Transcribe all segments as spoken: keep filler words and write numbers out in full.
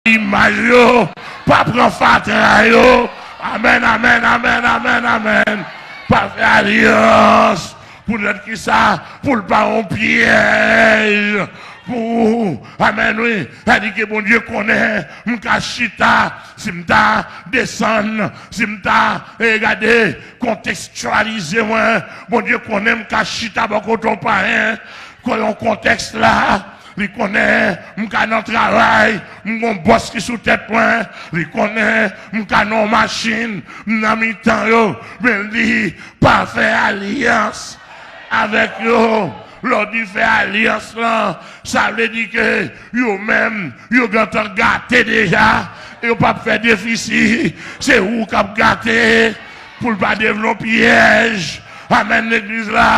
imaj yo, pa pran fatra yo. Amèn, amèn, amèn, amèn, amèn. Pa fè alyans. Poutèt ki sa? Pou l pa yon pyèj pou ou. Amèn, wi. Sa di ke Bondye konnen m ka chita, si m ta desann, si m ta, e gade, kontekstyalize mwen. Bondye konnen m ka chita bò kote yon payen, kon yon kontèks la. Li konnen m ka nan travay, m gon bòs ki sou tèt mwen. Li konnen m ka nan yon machin, m nan mitan yo. Men li pa fè alyans avèk yo. Lè w di fè alyans lan, sa vle di ke yo menm, yo gentan gate deja. Yo p ap fè defisi. Se ou k ap gate pou l pa devni yon pyèj. Amèn, legliz la.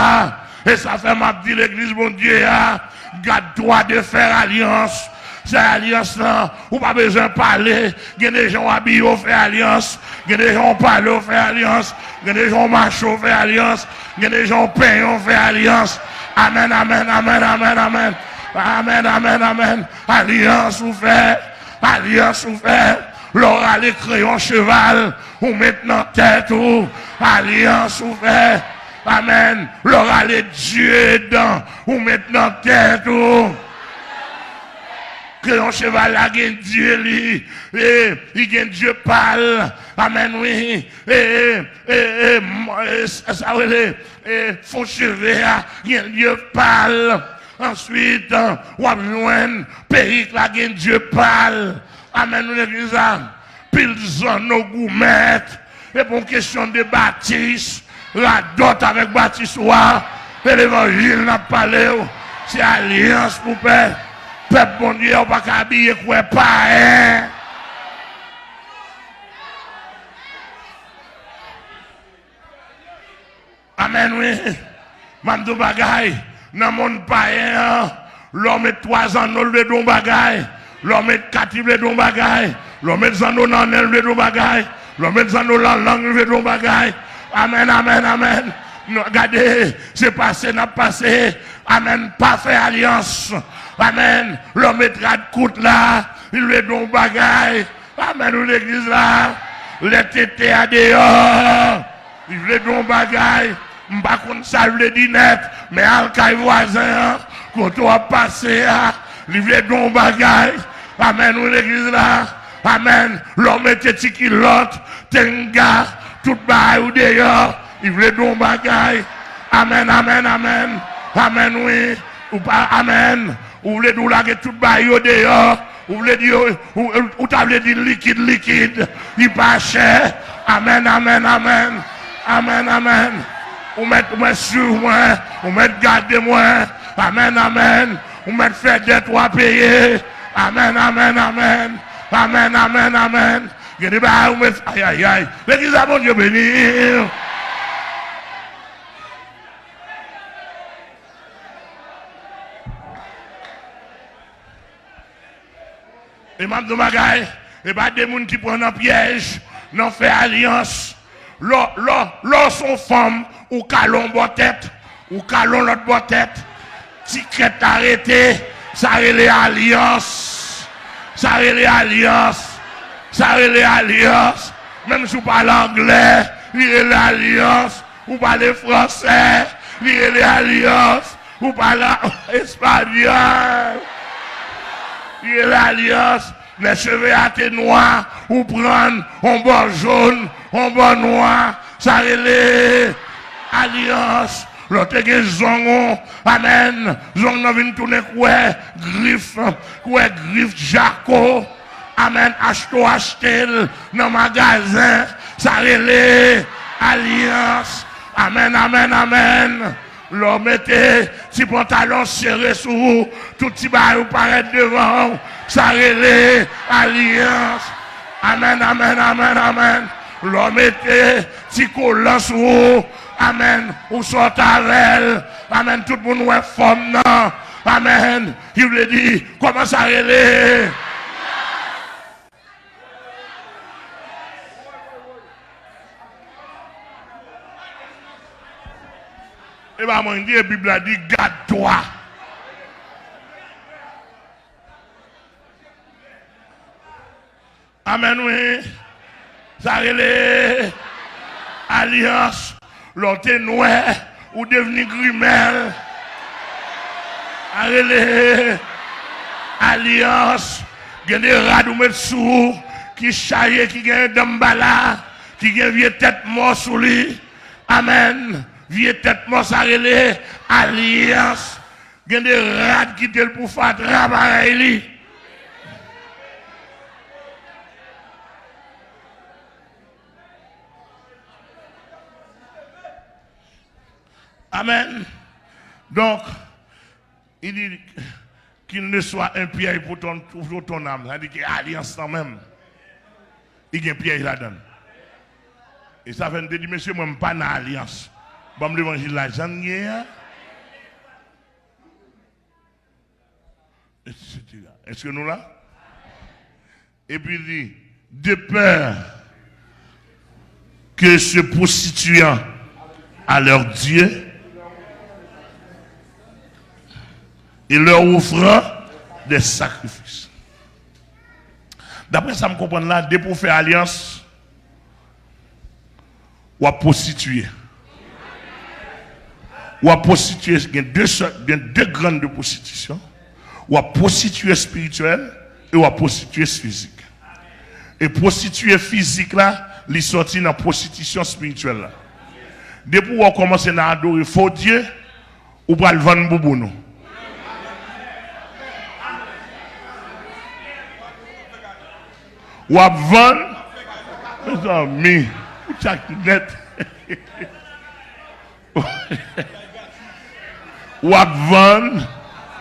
E sa fè m ap di legliz Bondye a, garde-toi de faire alliance. Fè alyans lan, ou pa bezwen pale. Gen de jan w abiye w fè alyans. Gen de jan w pale w fè alyans. Gen de jan w mache w fè alyans. Gen de jan w penyen w fè alyans. Amèn, amèn, amèn, amèn, amèn. Amèn, amèn, amèn. Alyans ou fè. Alyans ou fè. Lè w rale kreyon cheval, ou met nan tèt ou. Alyans ou fè. Amèn. Lè w rale dye dan, ou met nan tèt ou. Kreyon cheval la gen dye li. E, li gen dye pa l. Amèn, wi. E, e, e, e, m- e, sa rele, e, fon cheve a, gen dye pa l. Answit, w ap jwenn perik la gen dye pa l. Amèn, nou legliz la. Pil zanno goumèt. E pou yon kesyon de batis, radòt avèk batis ou a, e levanjil n ap pale w. Se alyans pou pè. Pèp Bondye a, ou pa ka abiye kwè payen. Amèn, wi. M ap di w bagay. Nan monn payen an, lè w met twa zanno, l vle di yon bagay. Lè w met kat, li vle di yon bagay. Lè w met zanno nan nen, l vle di yon bagay. Lè w met zanno nan lang, li vle di yon bagay. Amèn, amèn, amèn. Nou, gade, se pase n ap pase. Amèn. Pa fè alyans. Amèn. Lè w met rad kout la, li vle di yon bagay. Amèn, wi, legliz la. Lè tete a deyò, li vle di yon bagay. M pa konn sa l vle di nèt, men al kay vwazen an, kote w ap pase a, li vle di yon bagay. Amèn, wi, legliz la. Amèn. Lè w mete ti kilòt, tenga, tout bagay ou deyò, li vle di yon bagay. Amèn, amèn, amèn. Amèn, wi. Ou pa, amèn. Ou vle di w lage tout bagay yo deyò. Ou vle di yo, ou, ou, ou ta vle di likid, likid. Li pa chè. Amèn, amèn, amèn. Amèn, amèn. Ou mèt, ou mèt swiv mwen. Ou mèt gade mwen. Amèn, amèn. Ou mèt fè dèt ou a peye. Amèn, amèn, amèn. Amèn, amèn, amèn. Gen de bagay ou mèt, ay, ay, ay. Legliz la, Bondye beni. E m ap di w bagay, e pa de moun ki pran nan pyèj, nan fè alyans. Lò, lò, lò se yon fanm, ou kale yon bò tèt, ou kale yon lòt bò tèt, ti krèt la rete, sa rele alyans. Sa rele alyans. Sa rele alyans. Menm si w pale anglè, li rele alyans. Ou pale fransè, li rele alyans. Ou pale espanyòl, li rele alyans. Lè cheve a te nwa, ou pran on bò jòn, on bò nwa, sa rele alyans. Lè w te gen zong ou, amèn, zong nan vin tounen kwè grif, kwè grif jako. Amèn. Achte w achte l nan magazen. Sa rele alyans. Amèn, amèn, amèn. Lè w mete ti pantalon sere sou ou, tout ti bagay ou parèt devan ou. Sa rele alyans. Amèn, amèn, amèn, amèn. Lè w mete ti kolan sou ou, amèn, ou sòt avè l. Amèn. Tout moun wè fòm nan. Amèn. Ki vle di, kòman sa rele? E pa mwen di, Bib la di, gad twa. Amèn, wi. Sa rele alyans. Lè w te nwè, ou devni grimèl. Sa rele alyans. Gen de rad ou met sou ou ki chaje, ki gen danmbala, ki gen vye tèt mò sou li. Amèn. Vye tèt mò sa rele alyans. Gen de rad kite l pou fatra parèy li. Amèn. Donk, li di, qu'il ne soit un piège pour ton, pour ton âme. Sa di ke alyans lan menm, li gen pyèj ladan l. E sa fè n te di, mesye, mwen, m pa nan alyans. Ban m levanjil la jan l ye a. Et cetera. Èske nou la? Epi li di, de peur que se prostituant à leur Dieu et leur offrant des sacrifices. Daprè sa m konprann la, depi w fè alyans, w ap pwostitiye. W ap pwostitiye, gen de sòt, gen de grann de pwostitisyon. W ap pwostitiye espirityèl e w ap pwostitiye fizik. E pwostitiye fizik la, li sòti nan pwostitisyon espirityèl la. Depi w kòmanse nan adore fo dye, ou pral vann bouboun ou. W ap vann, mezanmi, ou tchak nèt. W ap vann,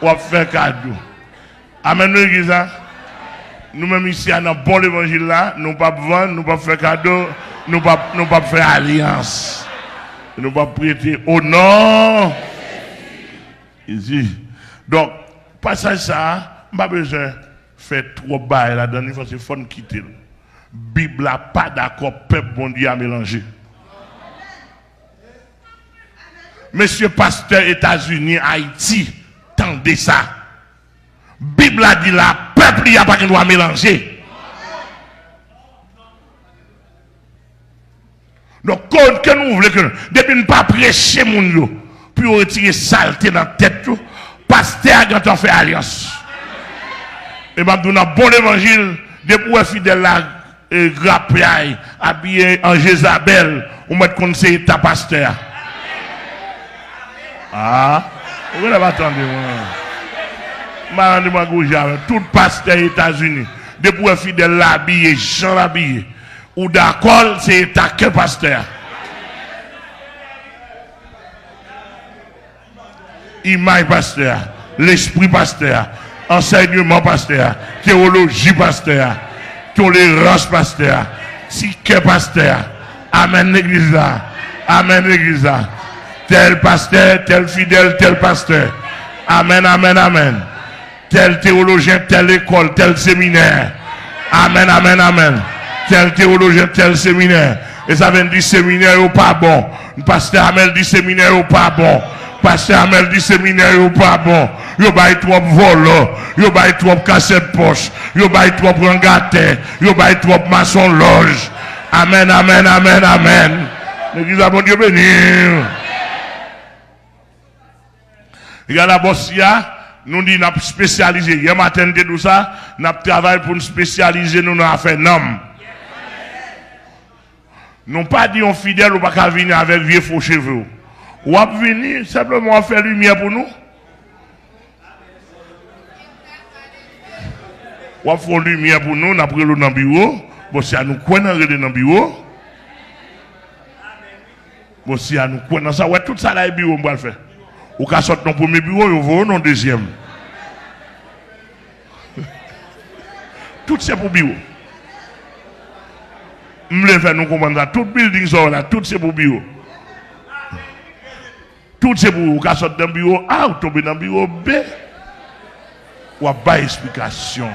w ap fè kado. Amèn, legliz la. Nou menm isi a, nan bon levanjil la, nou p ap vann, nou p ap fè kado, nou p ap, nou p ap fè alyans. Nou p ap prete o non Jezi. Donk, pasaj sa a, m pa bezwen fè twòp bagay ladan li, paske fò n kite l. Bib la pa dakò pèp Bondye a melanje. Mesye pastè Etazini, Ayiti, tande sa. Bib la di la, pèp li a pa gen dwa melanje. Donk, ke, ke nou vle ke nou, depi n pa preche moun yo, pou yo retire salte nan tèt yo, pastè a gentan fè alyans. E m ap di w nan bon levanjil, depi w wè fidèl la, e, grapyay, abiye an Jezabèl, ou mèt konn se eta pastè a. A, ou genlè pa tande mwen. M pa nan demagoji avè tout pastè Etazini. Depi w wè fidèl la abiye jan l abiye, ou dakò l, se eta kè pastè a. Imaj pastè a, lespri pastè a, ansèyman pastè a, teyoloji pastè a, tolerans pastè a, ti kè pastè a. Amèn, legliz la. Amèn, legliz la. Tèl pastè, tèl fidèl, tèl pastè. Amèn, amèn, amèn. Tèl teyolojyen, tèl lekòl, tèl seminè. Amèn, amèn, amèn. Tèl teyolojyen, tèl seminè. E sa vle di seminè yo pa bon. Pastè Amèl di seminè yo pa bon. Pastè Amèl di seminè yo pa bon. Yo bay twòp vòlò. Yo bay twòp kasèt pòch. Yo bay twòp rangatè. Yo bay twòp masonlòj. Amèn, amèn, amèn, amèn. Legliz la, Bondye beni. Gade la bòs ya, nou di n ap espesyalize. Yè maten n te di w sa, n ap travay pou n espesyalize nou nan afè nanm. Nou pa di yon fidèl ou pa ka vini avèk vye fo cheve w. W ap vini, senpleman w ap fè limyè pou nou. W ap fè yon limyè pou nou, n ap rele w nan biwo. Bòs ya, nou kwè nan rele nan biwo. Bon, si a nou kwè nan sa, wè tout sa la e biwo m pral fè. Ou ka sot nan premye biwo, yo voye w nan dezyèm. Tout se pou biwo. M vle fè nou konprann sa. Tout building sa w wè la, tout se pou biwo. Tout se pou ou. Ou ka sot nan biwo A, ou tonbe nan biwo B. W ap bay esplikasyon.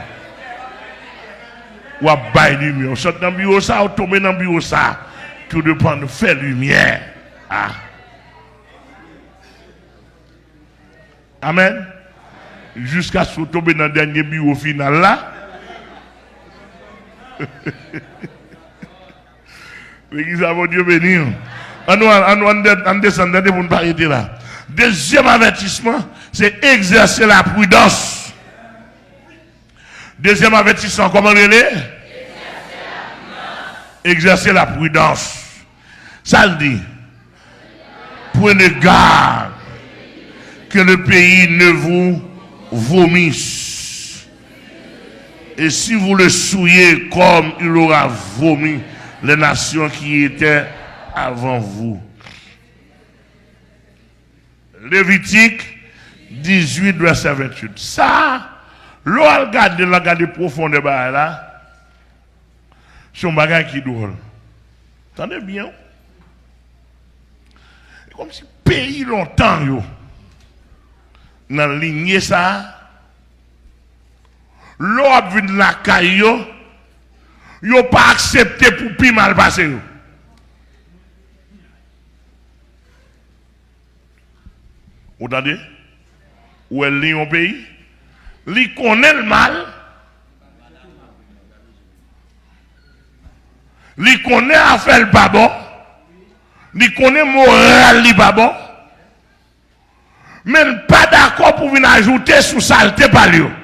W ap bay limyè. Ou sot nan biwo sa, ou tonbe nan biwo sa. Tou depann, fè limyè. A. Amèn. Jiskaske ou tonbe nan dènye biwo final la. Legliz la, Bondye beni w. Ann nou, ann nou, ann de-, ann desann, tande, pou n pa rete la. Dezyèm avètisman, se egzèse lapridans. Dezyèm avètisman, kòman l rele? Egzèse lapridans. Sa l di? Prenez garde que le pays ne vous vomisse. Et si vous le souillez comme il aura vomi les nations qui étaient avant vous. Levitik dizuit, vèsè venntuit. Sa, lè w al gade l, gade pwofondè bagay la, se yon bagay ki dwòl. Tande byen, wi. E kòmsi peyi lontan yo, nan linye sa a, lè w ap vin lakay yo, yo pa aksepte pou pi mal pase yo. Ou tande? Ou wè l, li yon peyi, li konnen l mal, li konnen afè l pa bon, li konnen moral li pa bon, men l pa dakò pou vin ajoute sou salte pa l yo.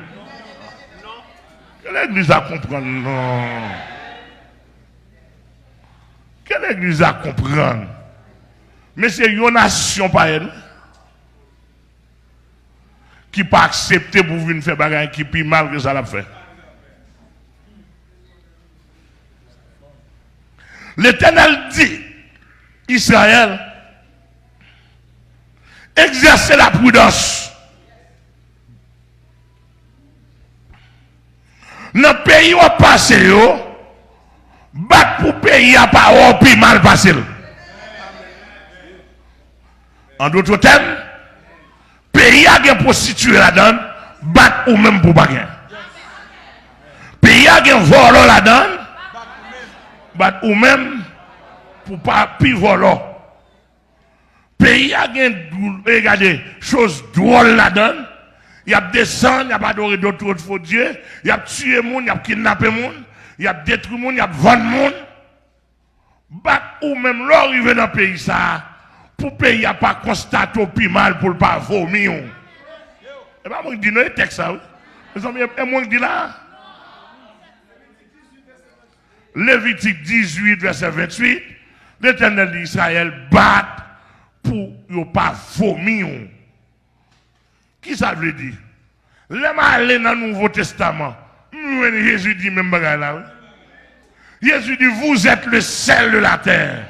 Ke legliz la konprann non. Ke legliz la konprann. Men se yon nasyon payèn ki pa aksepte pou vin fè bagay ki pi mal ke sa l ap fè. Letènèl di, Izrayèl, egzèse lapridans. Nan peyi w ap pase yo, bat pou peyi a pa wè w pi mal pase l. An dòt tèm, peyi a gen pwostitye ladan l, bat ou menm pou w pa gen. Peyi a gen vòlò ladan l, bat ou menm pou w pa pi vòlò. Peyi a gen, e, gade, choz dwòl ladan l. Y ap desann, y ap adore dòt fo dye, y ap tiye moun, y ap kidnape moun, y ap detwi moun, y ap vann moun. Bat ou menm lè w rive nan peyi sa a, pou peyi a pa konstate w pi mal, pou l pa vomi w. E pa mwen ki di non, e tèks sa, wi. Mezanmi, e, e mwen ki di la. Levitik dizuit, vèsè venntuit, Letènèl di Izrayèl, bat pou yo pa vomi w. Ki sa vle di? Lè m ale nan Nouvo Testaman, m jwenn Jezi di menm bagay la, wi. Jezi di, vous êtes le sel de la terre.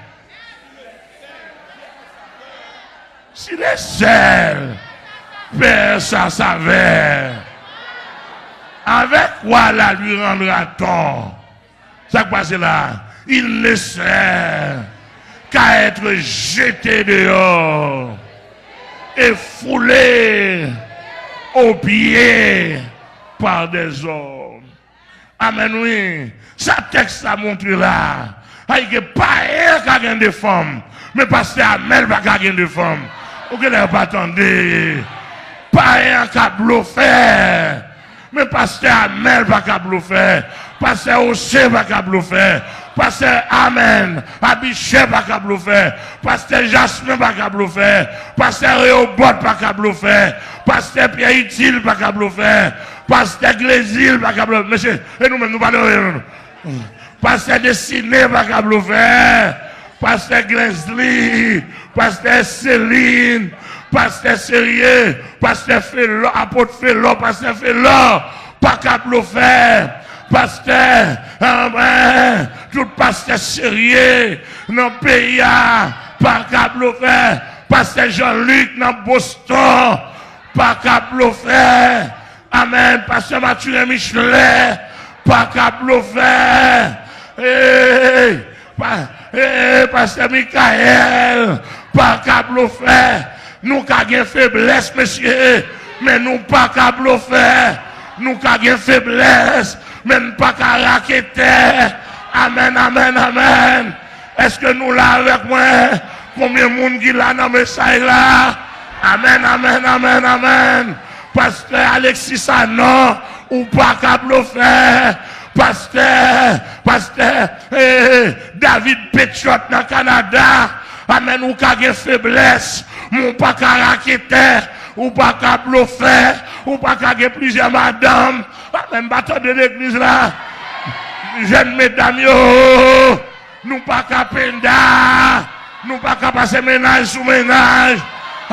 Si le sel perd sa saveur, avec quoi la lui rendra-t-on? Sa k pase la? Il ne sert qu'à être jeté dehors et foulé aux pieds par des hommes. Amèn, wi. Sa tèks la montre la. Ay, ke payen ka gen de fanm, men pastè Amèl pa ka gen de fanm. Ou genlè pa tande. Payen an ka blofè. Men pastè Amèl pa ka blofè. Pastè Ose pa ka blofè. Pastè Amèn Abichè pa ka blofè. Pastè Jasmen pa ka blofè. Pastè Reyobòt pa ka blofè. Pastè Pyè Itil pa ka blofè. Pastè Glezil pa ka blofè. Mesye, e nou menm, nou pa blofè. Pastè Destine pa ka blofè. Pastè Glenzli, pastè Selin, pastè Serye, pastè Felò, apot Felò, pastè Felò, pa ka blofè. Pastè, anben, tout pastè serye nan peyi a, pa ka blofè. Pastè Jean-Luc nan Boston, pa ka blofè. Amèn. Pastè Mathurin Michelet pa ka blofè. Ey, pa, ey, pastè Michael pa ka blofè. Nou ka gen feblès, mesye, men nou pa ka blofè. Nou ka gen feblès, men nou pa ka raketè. Amèn, amèn, amèn. Èske nou la avèk mwen? Konbyen moun ki la nan mesaj la? Amèn, amèn, amèn, amèn. Pastè Alexis Sanon, ou pa ka blofè. Pastè, David Petyòt nan Kanada. Amèn. Ou ka gen feblès, men ou pa ka raketè, ou pa ka blofè, ou pa ka gen plizyè madanm. Amèn. M pa tande legliz la. Jèn medam yo, nou pa ka penda, nou pa ka pase mennaj sou mennaj.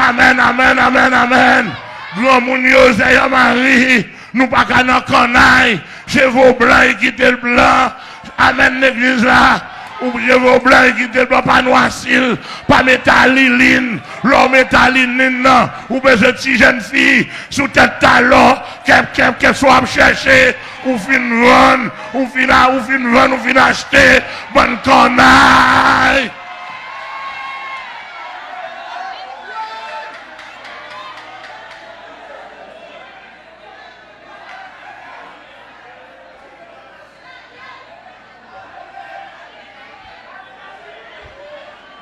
Amèn, amèn, amèn, amèn. Granmoun yo, Seyè Mari, nou pa ka nan kannay. Cheve w blan e kite l blan. Amèn, legliz la. Ou cheve w blan e kite l blan, pa nwasi l, pa mete alilin. Lè w mete alilin nan, ou bezwen ti jèn fi sou tèt talon, kèp, kèp, kèp, sa w ap chèche, ou fin vann, ou fin a, ou fin vann, ou fin achte, bann kannay.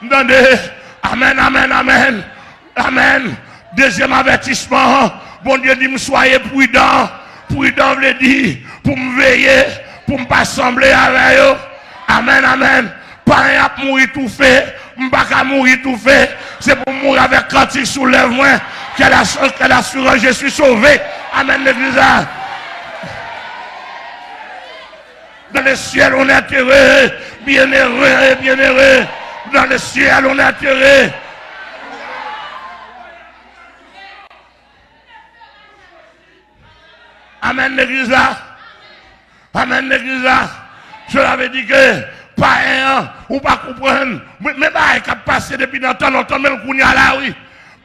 M tande. Amèn, amèn, amèn. Amèn. Dezyèm avètisman, Bondye di m, soyez prudents. Pridan vle di pou m veye, pou m pa sanble avè yo. Amèn, amèn. Payen ap mouri toufe, m pa ka mouri toufe. Se pou m mouri avèk kantik sou lèv mwen. Quelle assurance, quelle assurance, je suis sauvé. Amèn, legliz la. Dans le ciel, on est heureux, bienheureux et bienheureux. Dans le ciel, on est heureux. Amèn, legliz la. Amèn, legliz la. Cela veut dire que payen an, ou pa konprann. Men, men bagay k ap pase depi nan tan lontan, men l kounye a la, wi.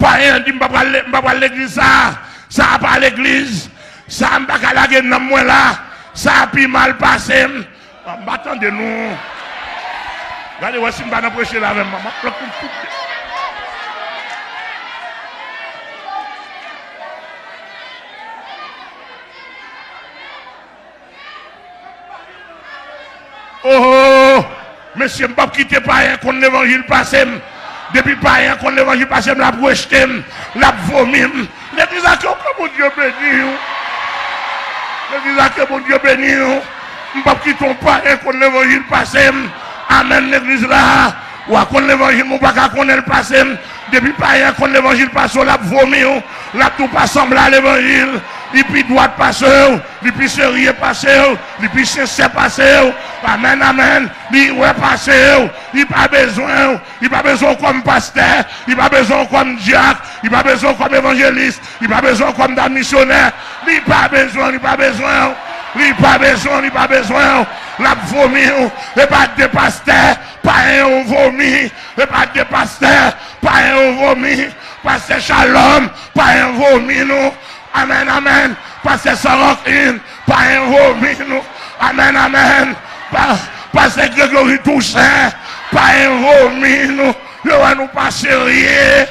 Payen an di, "M pa pral le-, m pa pral legliz sa a. Sa a pa legliz. Sa a, m pa ka lage nanm mwen la. Sa a pi mal pase m." M pa tande nou. Gade wè si m pa nan preche la avè m, m ap pran kout kout. Oh, mesye, m p ap kite payen konn levanjil pase m. Depi payen konn levanjil pase m, l ap rejte m, l ap vomi m. Legliz la, ke, ke Bondye beni w. Legliz la, ke Bondye beni w. M p ap kite yon payen konn levanjil pase m. Amèn, legliz la. W a konn levanjil, men w pa ka konnen l pase m. Depi payen an konn levanjil pase w, l ap vomi w. L ap di w pa sanble a levanjil. Li pi dwat pase w. Li pi serye pase w. Li pi sensè pase w. Amèn, amèn. Li wè pase w. Li pa bezwen w. Li pa bezwen w kòm pastè. Li pa bezwen w kòm dyak. Li pa bezwen w kòm evanjelis. Li pa bezwen w kòm dam misyonè. Li pa bezwen w, li pa bezwen w. Li pa bezwen w, li pa bezwen w. L ap vomi w. E pa de pastè, payen yo vomi. E pa de pastè, payen yo vomi. Pastè Shalom, payen vomi nou. Amèn, amèn. Pastè San Rankin, payen vomi nou. Amèn, amèn. Pa, pastè Gregory Toussaint, payen vomi nou. Yo wè nou pa serye.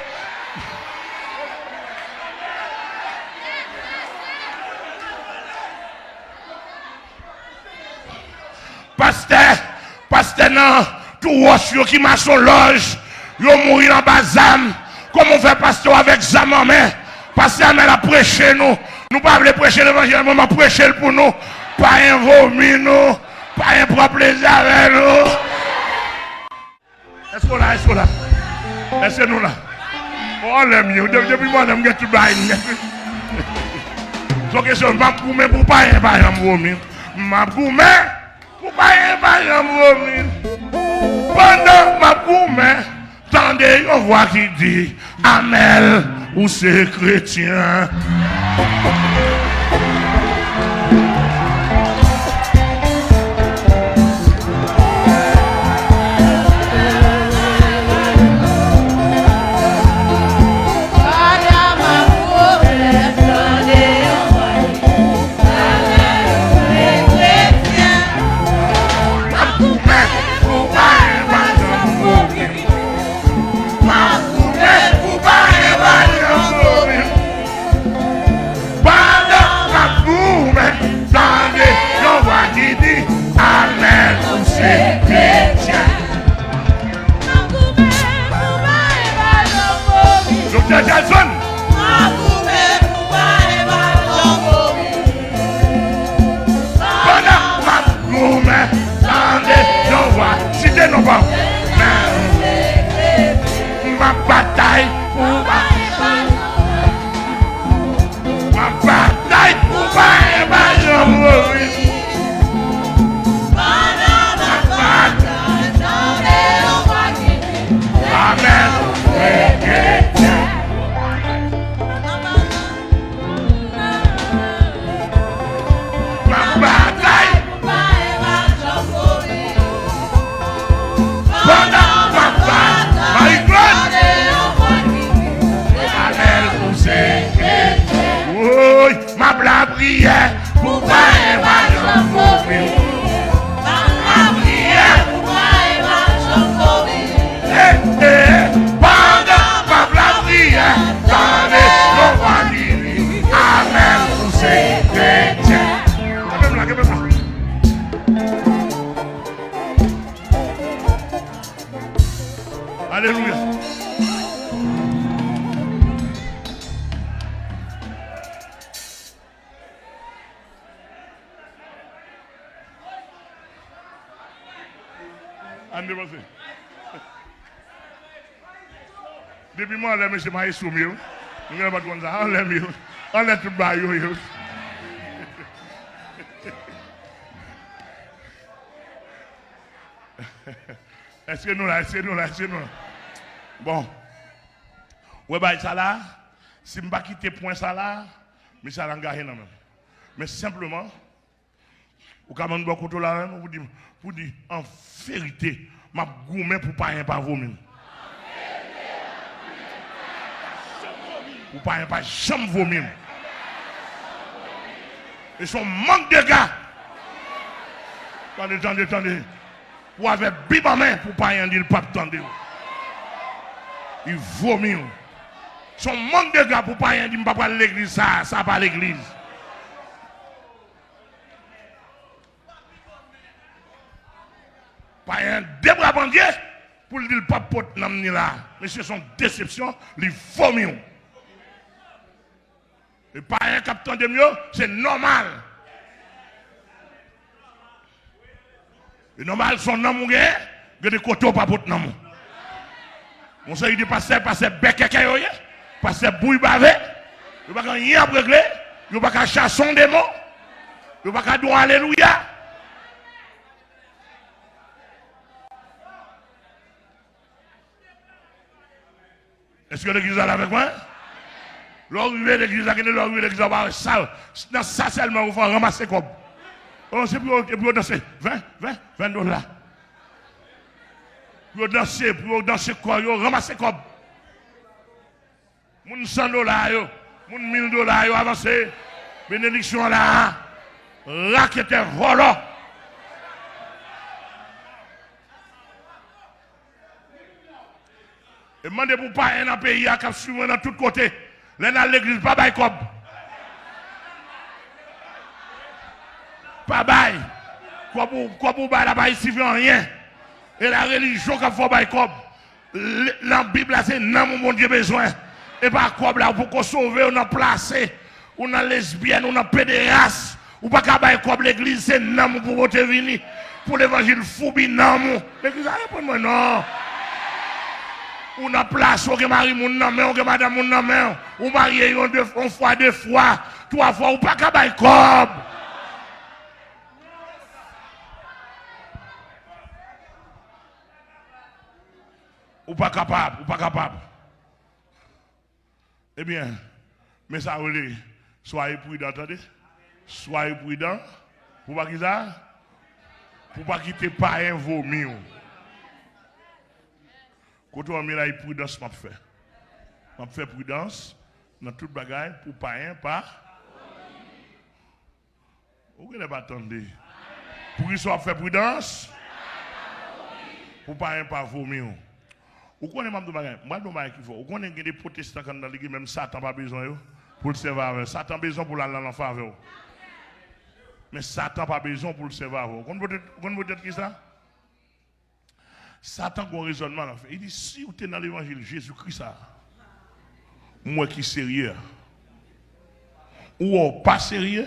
Pastè, pastè nan Tou Wòch yo ki mason lòj, yo mouri anba zam. Kòman w fè pastè w avèk zam an men? Pastè Amèl ap preche nou. Nou pa vle preche levanjil, men m ap preche l pou nou. Payen vomi nou. Payen pran plezi avè nou. Èske w la? Èske w la? Èske nou la? Mwen lè m ye, de-, depi mwen lè m gen tout bagay m gen. Se yon kesyon, m ap goumen pou payen pa janm vomi. M ap goumen pou payen pa janm vomi. Pandan m ap goumen, tande yon vwa ki di, Amèl, ou se kretyen. M ap goumen pou payen pa janm vomi. M ap goumen pou payen pa janm vomi. Pa Priyè pou payen pa janm vomi. Ban lapriyè pou payen pa janm vomi. Eh, eh, pandan m ap lapriyè, tande yon vwa ki di, amèn, ou se kretyen. Kenbe m la, kenbe m la. Alelouya. Ann depanse. Depi mwen anlè, mesye, mayestwo m ye wi. Nou gen lè pa t konn sa. Anlè m ye wi. Anlè tout bagay yo ye wi. Èske nou la? Èske nou la? Èske nou la? Bon. Ou wè bagay sa la, si m pa kite pwen sa la, mesye al angaje nan men m. Men senpleman, ou ka mande bò kote w la menm, pou di, pou di, an verite, m ap goumen pou payen pa vomi m. Pou payen pa janm vomi m. E se yon mank de ga. Tande, tande, tande. Ou avè Bib an men pou payen di l p ap tande w. Li vomi w. Se yon mank de ga pou payen di m pa pral legliz sa, sa pa legliz. Payen de bra pandye pou l di l p ap pot nanm ni la. Mesye, se yon desepsyon, li vomi w. E payen k ap tande m yo, se nòmal. E nòmal, se yon nanm ou genyen, gen de kote w pa pot nanm ou. Yon seri de pastè, pastè bèkèkè yo ye, pastè bouy bave, yo pa gen anyen y ap regle, yo pa ka chase yon demon, yo pa ka di yon alelouya. Èske legliz la la avèk mwen? Lè w rive legliz la, gen de lè w rive legliz la, w pa wè sal. Nan sa sèlman, ou fè ranmase kòb. Oh, se pou yo, pou yo danse. Ven, ven, ven dola. Pou yo danse, pou yo danse kò yo, ranmase kòb. Moun san dola yo, moun mil dola yo, avanse. Benediksyon an la a. Raketè, vòlò. E mande pou payen nan peyi a k ap swiv mwen nan tout kote. Lè n al legliz, pa bay kòb. Pa bay. Kòb ou, kòb ou bay la pa estive anyen. E la relijyon k ap fè w bay kòb. L-, nan Bib la, se nanm ou Bondye bezwen. E pa kòb la, ou poko sove, ou nan plase. Ou nan lesbyèn, ou nan pederas. Ou pa ka bay kòb legliz, se nanm ou pou pote vini. Pou levanjil foubi nanm ou. Legliz la reponn mwen non. Ou nan plas, ou gen mari moun nan men, ou gen madanm moun nan men. Ou marye yon de, yon fwa, de fwa, twa fwa, ou pa ka bay kòb. Ou pa kapab, ou pa kapab. Ebyen, men sa yo rele, soyez prudent, tande. Soyez prudent. Pou pa ki sa? Pou pa kite payen vomi w. Kote w ye la, e pridans m ap fè. M ap fè pridans nan tout bagay pou payen pa Ou genlè pa tande. Poukisa w ap fè pridans? Pou payen pa vomi w. Ou konnen, m ap di w bagay, m pral di w bagay ki fò. Ou konnen gen de pwotestan k anndan legliz, menm Satan pa bezwen yo pou l sèvi avè w. Satan bezwen pou l al nan lanfè avè w. Men Satan pa bezwen pou l sèvi avè w. Ou konn poutèt, ou konn poutèt kisa? Satan gon rezònman l ap fè. Li di, si w te nan levanjil Jezi Kris a, m wè ki serye a. Ou wè w pa serye,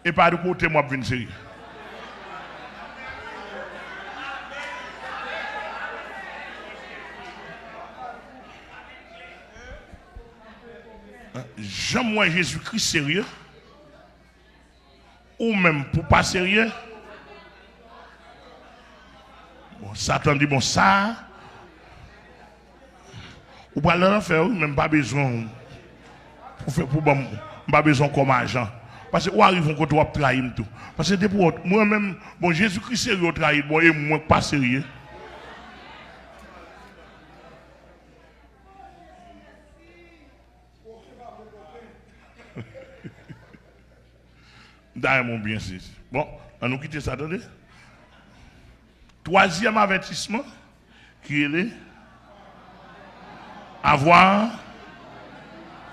e pa de kote m w ap vin serye. Jan m wè Jezi Kris serye, Ou menm, pou pa serye. Bon, Satan di, bon, sa, ou pral nan lanfè, wi, men m pa bezwen w pou fè, pou ban m, m pa bezwen w kòm ajan. Paske ou arive yon kote w ap trayi m tou. Paske depi w, mwen menm, bon, Jezi Kris serye, w trayi l, bon, e mwen k pa serye. Oke, pa bon kote. M ta renmen w byen sezi. Bon, ann nou kite sa, tande. Twazyèm avètisman, ki rele avoir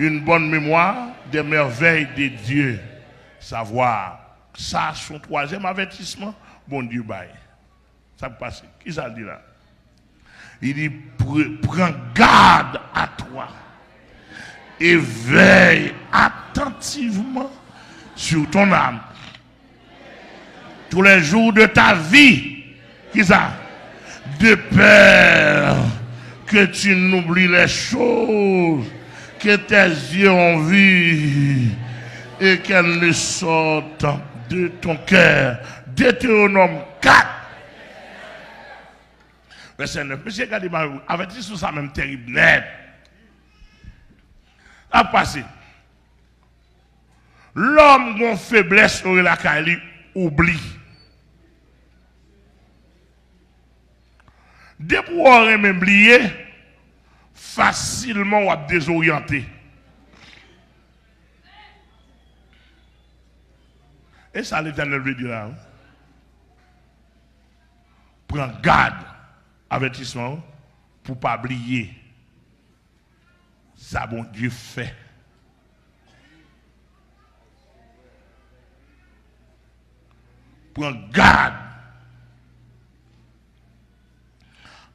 une bonne mémoire des merveilles de Dieu. Savwa, sa se yon twazyèm avètisman Bondye bay. Sa k pase? Kisa l di la? Li di, pr- prends garde à toi et veille attentivement sur ton âme tous les jours de ta vie. Kisa? De peur que tu n'oublies les choses que tes yeux ont vues et qu'elles ne sortent de ton cœur. Deutéronome quatre. Vèsè nèf. Mesye, gade, avètisman sa menm terib nèt. Ap pase. Lòm gon feblès yo rele lakay li oubli. Depi w renmen bliye, fasilman w ap dezoryante. E sa Letènèl vle di la, wi. Pran gad avètisman w pou w pa bliye sa Bondye fè. Pran gad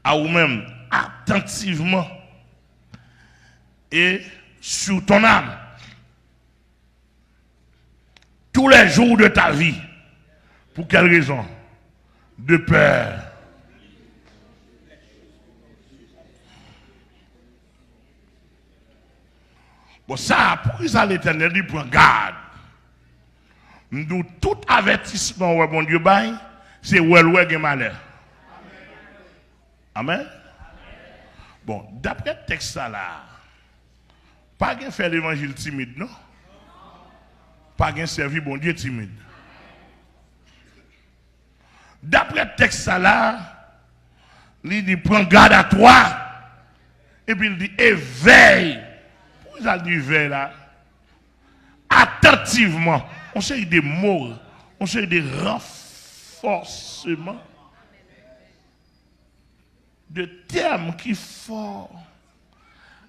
a ou menm atantivman et sur ton âme tous les jours de ta vie. Pour quelle raison? De peur. Bon, sa, poukisa Letènèl di pran gad? M di w, tout avètisman w wè Bondye bay, se wè l wè gen malè. Amèn. Bon, daprè tèks sa la, pa gen fè levanjil timid, non. Pa gen sèvi Bondye timid. Daprè tèks sa la, li di, pran gad a twa. Epi li di, e vèy. Poukisa l di vèy la? Atantivman. Yon seri de mo, yon seri de ranfòsman, de tèm ki fò.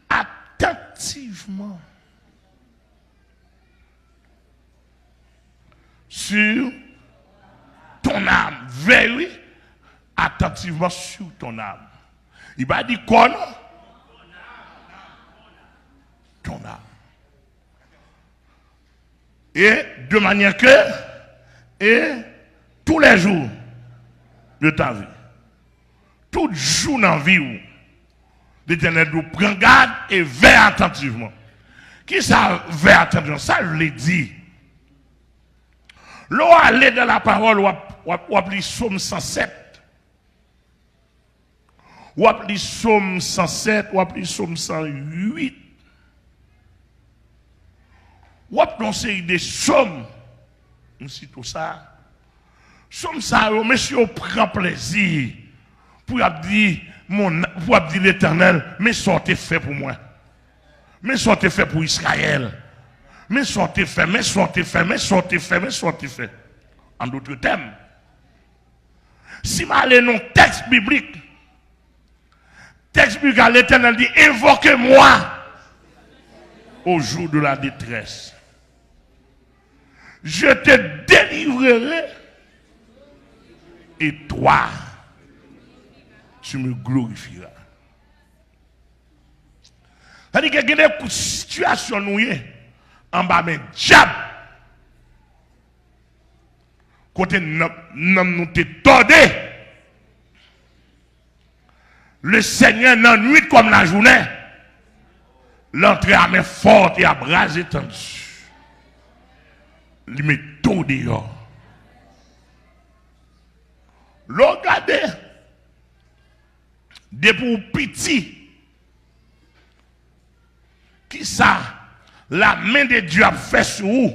Atantivman. Sur ton âme. Vèy, wi. Attentivement sur ton âme. Li pa di kò, non. Ton âme. Et de manière que, et tous les jours de ta vie. Tout jou nan vi w, Letènèl di w pran gad e vèy atantivman. Kisa vèy atantivman? Sa l vle di? Lè w ale nan lapawòl, w ap, w ap, w ap li Sòm san sèt. W ap li Sòm san sèt, w ap li Sòm san uit. W ap nan yon seri de sòm. M site w sa. Sòm sa yo, mesye yo pran plezi pou y ap di, mon, pou y ap di Letènèl, men sa w te fè pou mwen. Men sa w te fè pou Izrayèl. Men sa w te fè, men sa w te fè, men sa w te fè, men sa w te fè. An dòt tèm, si m ale nan yon tèks biblik, tèks biblik la, Letènèl di, invoquez-moi au jour de la détresse. Je te délivrerai et toi, tu me glorifieras. Sa di ke gen de kou sitiyasyon nou ye anba men dyab, kote nanm, nanm nou te tòde. Le Seigneur, nan nuit comme la journée, il entre à main forte et à bras étendus. Li mete w deyò. Lè w gade, depi w piti, kisa la main de Dieu ap fè sou ou?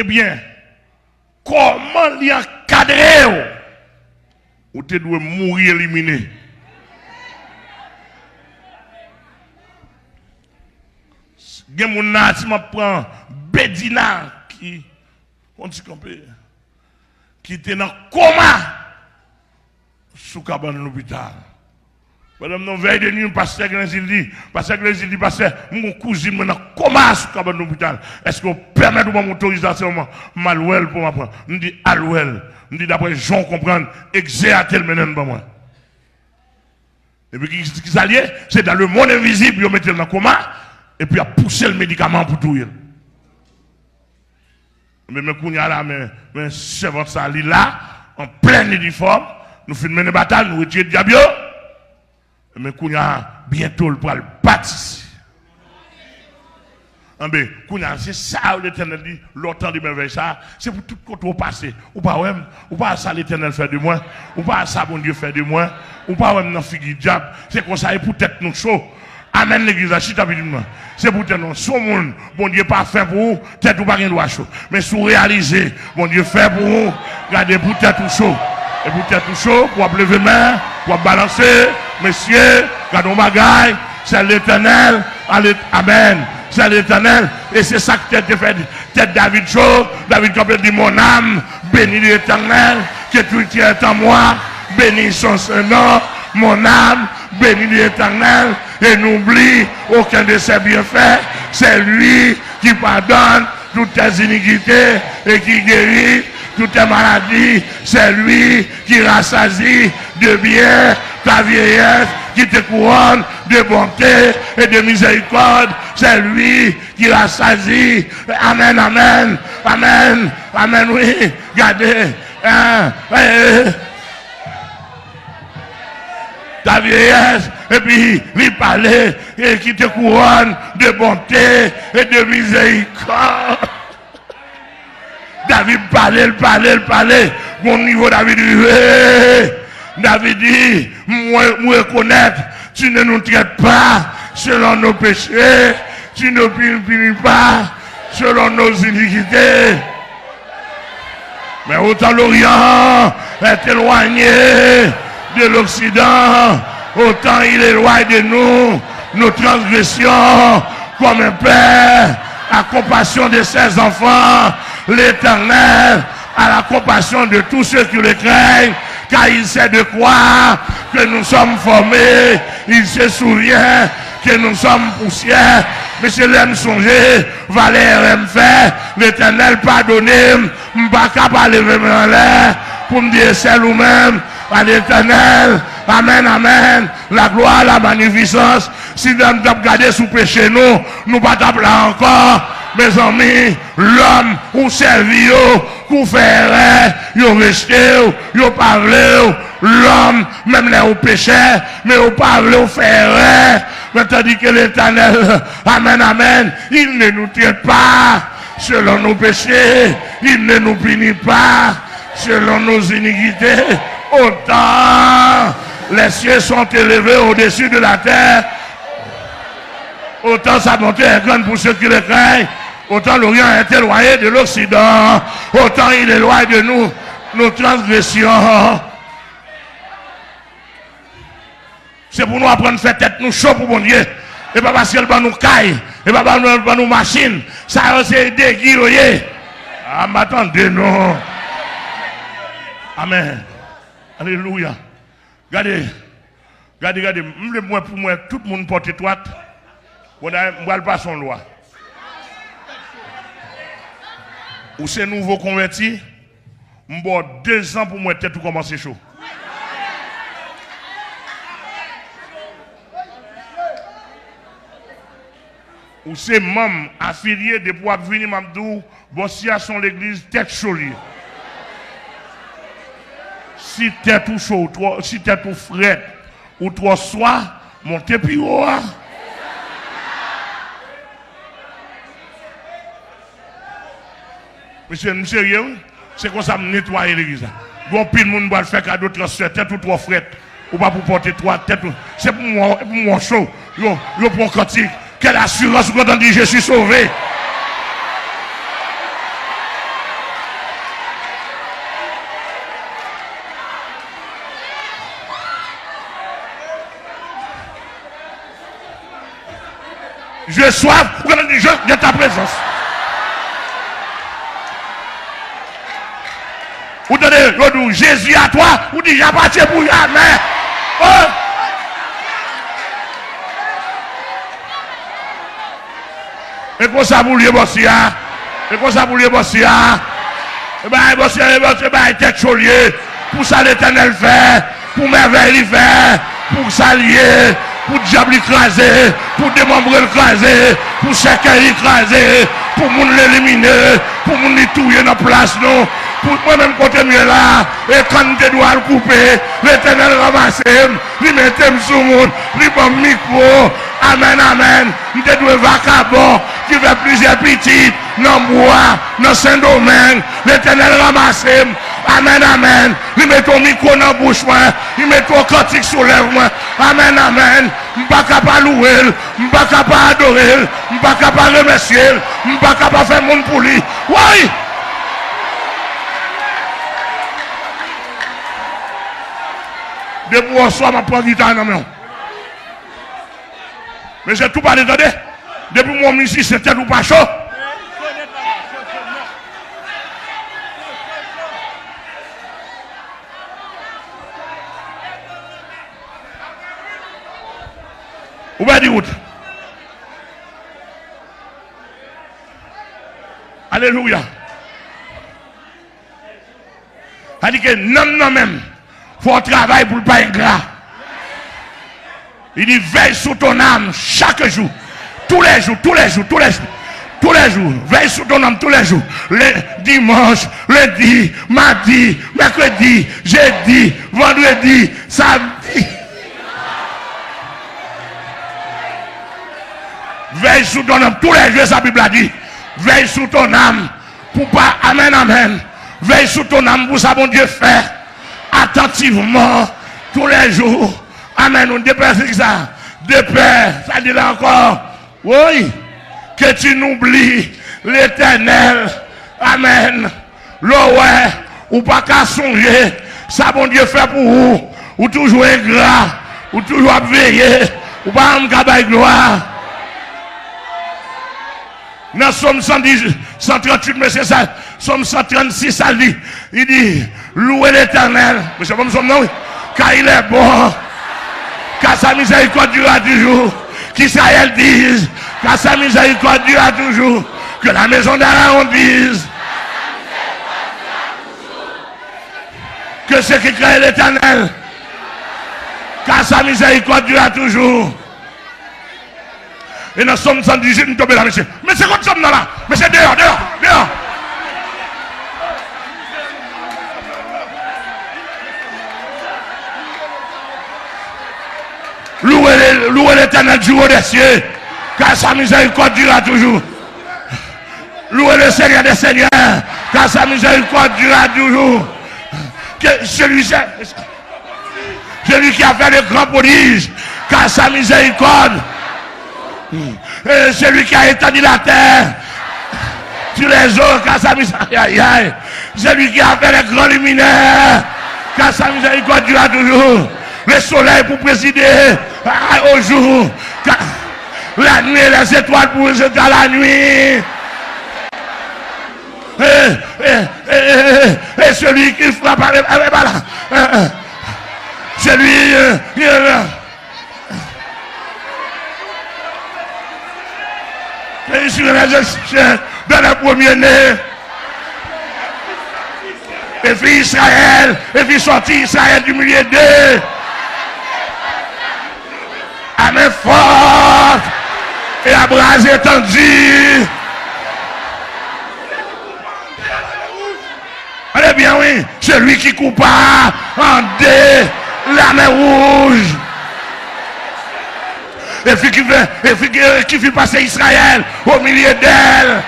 Ebyen, kòman li ankadre w? Ou te dwe mouri elimine. Gen moun la, si m ap pran Bedina, ki, on ti kanpe, ki te nan koma sou kabann lopital. Pandan m nan vèy de nwi, pastè Grenzil di, pastè Grenzil di, pastè, m gon kouzin mwen nan koma sou kabann lopital. Èske w pèmèt ou ban m otorizasyon m al wè l pou m aprann? M di, al wè l. M di, daprè jan w konprann, egzeyate l mennen l ban mwen. Epi ki, ki sa l ye? Se dans le monde invisible, yo mete l nan koma, epi y ap pouse l medikaman pou touye l. Men, men kounye a la, men, men sèvant sa, li la, an plen inifòm, nou fin mennen batay, nou retire dyab yo. Men kounye a, byento l pral batise. Anben, kounye a, se sa Letènèl di, lè w tande mèvèy sa, se pou tout kote w pase. Ou pa wè m, ou pa wè sa Letènèl fè de mwen, ou pa wè sa Bondye fè de mwen, ou pa wè m nan figi dyab. Se konsa, e pou tèt nou cho. Amèn, legliz la, chita pitit mwen. Se pou tèt nou, si w moun, Bondye pa fè pou ou, tèt ou pa gen dwa cho. Men si w reyalize, Bondye fè pou ou, gade pou tèt ou cho. E pou tèt ou cho, w ap leve men, w ap balanse. Mesye, gade yon bagay, c'est l'Éternel, ale, amèn. C'est l'Éternel, e se sa k tèt te fè, tèt David cho, David kanpe di, mon âme, bénis l'Éternel, que tout qui est en moi, bénisse son saint nom, mon âme, bénis l'Éternel, et n'oublie aucun de ses bienfaits, c'est lui qui pardonne toutes tes iniquités et qui guérit toutes tes maladies. C'est lui qui rassasie de bien ta vieillesse, qui te couronne de bonté et de miséricorde. C'est lui qui rassasie. Amèn, amèn, amèn, amèn, wi. Gade, hein, eh, ta vieillesse, epi li pale, et qui te couronne de bonté et de miséricorde. David pale, l pale, l pale. Gon nivo David rive. David di, mwen, mwen rekonèt, tu ne nous traites pas selon nos péchés, tu ne nous punis pas selon nos iniquités. Mais autant l'Orient est éloigné de l'Occident, autant il éloigne de nous nos transgressions. Comme un père a compassion de ses enfants, l'Éternel a la compassion de tous ceux qui le craignent, car il sait de quoi que nous sommes formés, il se souvient que nous sommes poussière. Mesye, lè m sonje valè erè m fè, Letènèl padone m, m pa ka pa leve men anlè pou m di e sèl ou menm, a Letènèl. Amèn, amèn. Laglwa, la magnificence. Si lè m t ap gade sou peche nou, nou pa t ap la ankò. Mezanmi, lòm ou sèvi yo, kou fè erè, yo rejte w, yo pa vle w. Lòm, menm lè ou pechè, men ou pa vle w fè erè. Men tandis que l'Éternel, amen, amen, il ne nous traite pas selon nos péchés, il ne nous punit pas selon nos iniquités. Autant les cieux sont élevés au-dessus de la terre, autant sa bonté est grande pour ceux qui le craignent, autant l'Orient est éloigné de l'Occident, autant il éloigne de nous nos transgressions. Se pou nou aprann fè tèt nou cho pou Bondye. E pa paske l ban nou kay, e pa ban nou, ban nou machin. Sa yo se degi yo ye. A, m pa tande non. Amèn. Alelouya. Gade, gade, gade. M vle mwen pou mwen tout moun pòt etwat. Bon, m pral pase yon lwa. Ou se nouvo konvèti, m ba w dezan pou m wè tèt ou kòmanse cho. Ou se manm afilye, depi w ap vini, m ap di w, bon, si a se yon legliz, tèt cho li ye. Si tèt ou cho, ou twò, si tèt ou frèt, ou twò swa, monte pi wo a. Mesye, m serye, wi. Se konsa m netwaye legliz la. Gen anpil moun pral fè kado transfè tèt ou twò frèt. Ou pa pou pòte twa tèt ou. Se pou mwen, pou mwen cho. Yo, yo pran kantik. Quelle assurance ou kontan di, je suis sauvé. Je soif, ou konn di je, je ta prezans. Ou tande, yo di w, Jésus à toi, ou di, j'appartiens pour jamais. Oh! E konsa pou l ye, bòs ya. E konsa pou l ye, bòs ya. E bay bòs ya, e bòs ya, e bay tèt cho l ye. Pou sa Letènèl fè, pou mèvèy li fè, pou sa l ye, pou dyab li kraze, pou demanbre l kraze, pou sèkèy li kraze, pou moun l elimine, pou moun li touye nan plas nou, pou mwen menm kote m ye la, e kann m te dwe al koupe, Letènèl ranmase m, li mete m sou moun, li ban m mikwo. Amèn, amèn. M te dwe vakabon ki fè plizyè pitit nan bwa, nan Sendomeng. Letènèl ranmase m. Amèn, amèn. Li mete yon mikwo nan bouch mwen. Li mete yon kantik sou lèv mwen. Amèn, amèn. M pa ka pa louwe l. M pa ka pa adore l. M pa ka pa remèsye l. M pa ka pa fè moun pou li. Woy! Depi w oswa, m ap pran gita nan men w. Mesye, tou pale, tande. Depi w yon mizisyen, tèt ou pa cho. Ou pèdi wout. Alelouya. Sa di ke nanm nan menm, fò w travay pou l pa engra. Li di, veille sur ton âme chaque jour. Tous les jours, tous les jours, tous les jours. Tous les jours. Veille sur ton âme tous les jours. Le dimanche, lundi, mardi, mercredi, jeudi, vendredi, samedi. Veille sur ton âme tous les jours, sa Bib la di. Veille sur ton âme. Pou pa, amèn, amèn. Veille sur ton âme, pou sa Bondye fè. Attentivement, tous les jours. Amèn. Ou de pè, se ki sa? De pè. Sa di la ankò. Woy. Que tu n'oublies l'Éternel. Amèn. Lè w wè, ou pa ka sonje sa Bondye fè pou ou. Ou toujou engra. Ou toujou ap veye. Ou pa janm ka bay glwa. Nan Sòm san dis, san tranntuit, mesye, sa, Sòm san trannsis, sa li, li di, louez l'Éternel. Mesye, ban m sòm nan, wi. Car il est bon. Car sa miséricorde durera toujours. Qu'Israël dise, car sa miséricorde durera toujours. Que la maison d'Aaron dise, que ceux qui craignent l'Éternel, car sa miséricorde durera toujours. E nan Sòm san dizuit, m tonbe la, mesye. Mesye, kot sòm nan la? Mesye, deyò, deyò, deyò. Louez, louez l'Éternel du haut des cieux, car sa miséricorde durera toujours. Louez le Seigneur des seigneurs, car sa miséricorde durera toujours. Que celui, celui qui a fait de grands prodiges, car sa miséricorde. Et celui qui a étendu la terre sur les eaux, car sa miséricorde. Aïe, aïe, aïe. Celui qui a fait les grands luminaires, car sa miséricorde durera toujours. Le soleil pour présider, ah, au jour, car la nuit et les étoiles pour présider à la nuit. Et, et, et, et, et celui qui frappe avec, avec, voilà. Euh, euh, celui, euh, euh, et celui qui dans les Égyptiens, dans les premiers-nés. Et fit Israël, et fit sortir Israël du milieu d'eux. À main forte et à bras étendus. Tande byen, wi. Celui qui coupa en deux la mer Rouge. Et fit qui fait, et fit, et qui fit passer Israël au milieu d'elle.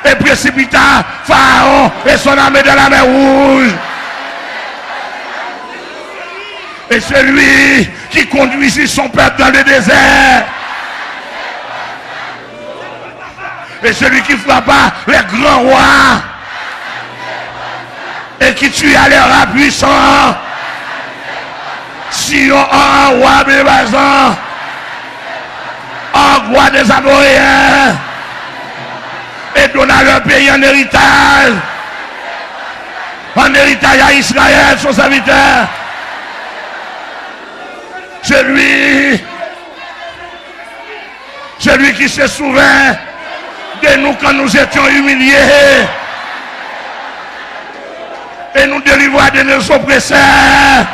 Et précipita Pharaon et son armée dans la mer Rouge. Et celui qui conduisit son peuple dans le désert. Et celui qui frappa les grands rois et qui tua les rois puissants, Sihon, Og, roi de Basan. Wa dè Amoryen, e dona lè peyi an eritaj, an eritaj a Izrayèl, son sèvitè. Celui, celui qui se souvint de nous quand nous étions humiliés et nous délivra de nos oppresseurs.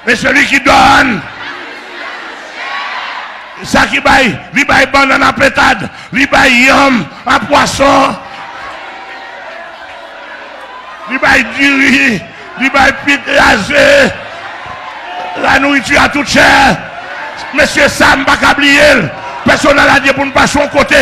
Et celui qui donne, sa ki bay, li bay bannann a pentad, li bay yanm a pwason, li bay diri, li bay pit e aze, la nourriture à toute chair. Mesye, sa m pa ka bliye l. Pèsonèl la di pou n pase yon kote.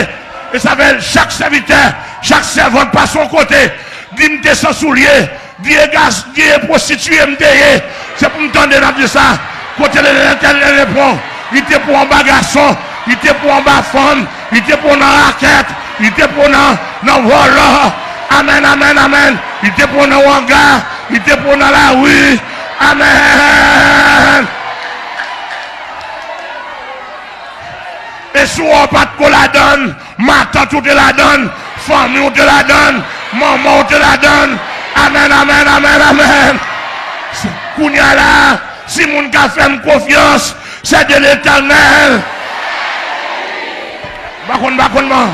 E sa fè chak sèvitè, chak sèvant pase yon kote. Di m te san soulye. Di e gas, di e pwostitiye m te ye. Se pou m tande n ap di sa. Kote Letènèl te pran w? Li te pran w anba gason, li te pran w anba fanm, li te pran w nan rakèt, li te pran w nan, nan vòlò. Amèn, amèn, amèn. Li te pran w nan wanga, li te pran w nan lari. Amèn. E si w pa t ko ladann, matant ou te ladann, fanmi w te ladann, manman w te ladann. Amèn, amèn, amèn, amèn. Kounye a la, si moun ka fè m konfyans, c'est de l'Éternel. M pa konn, m pa konn, man.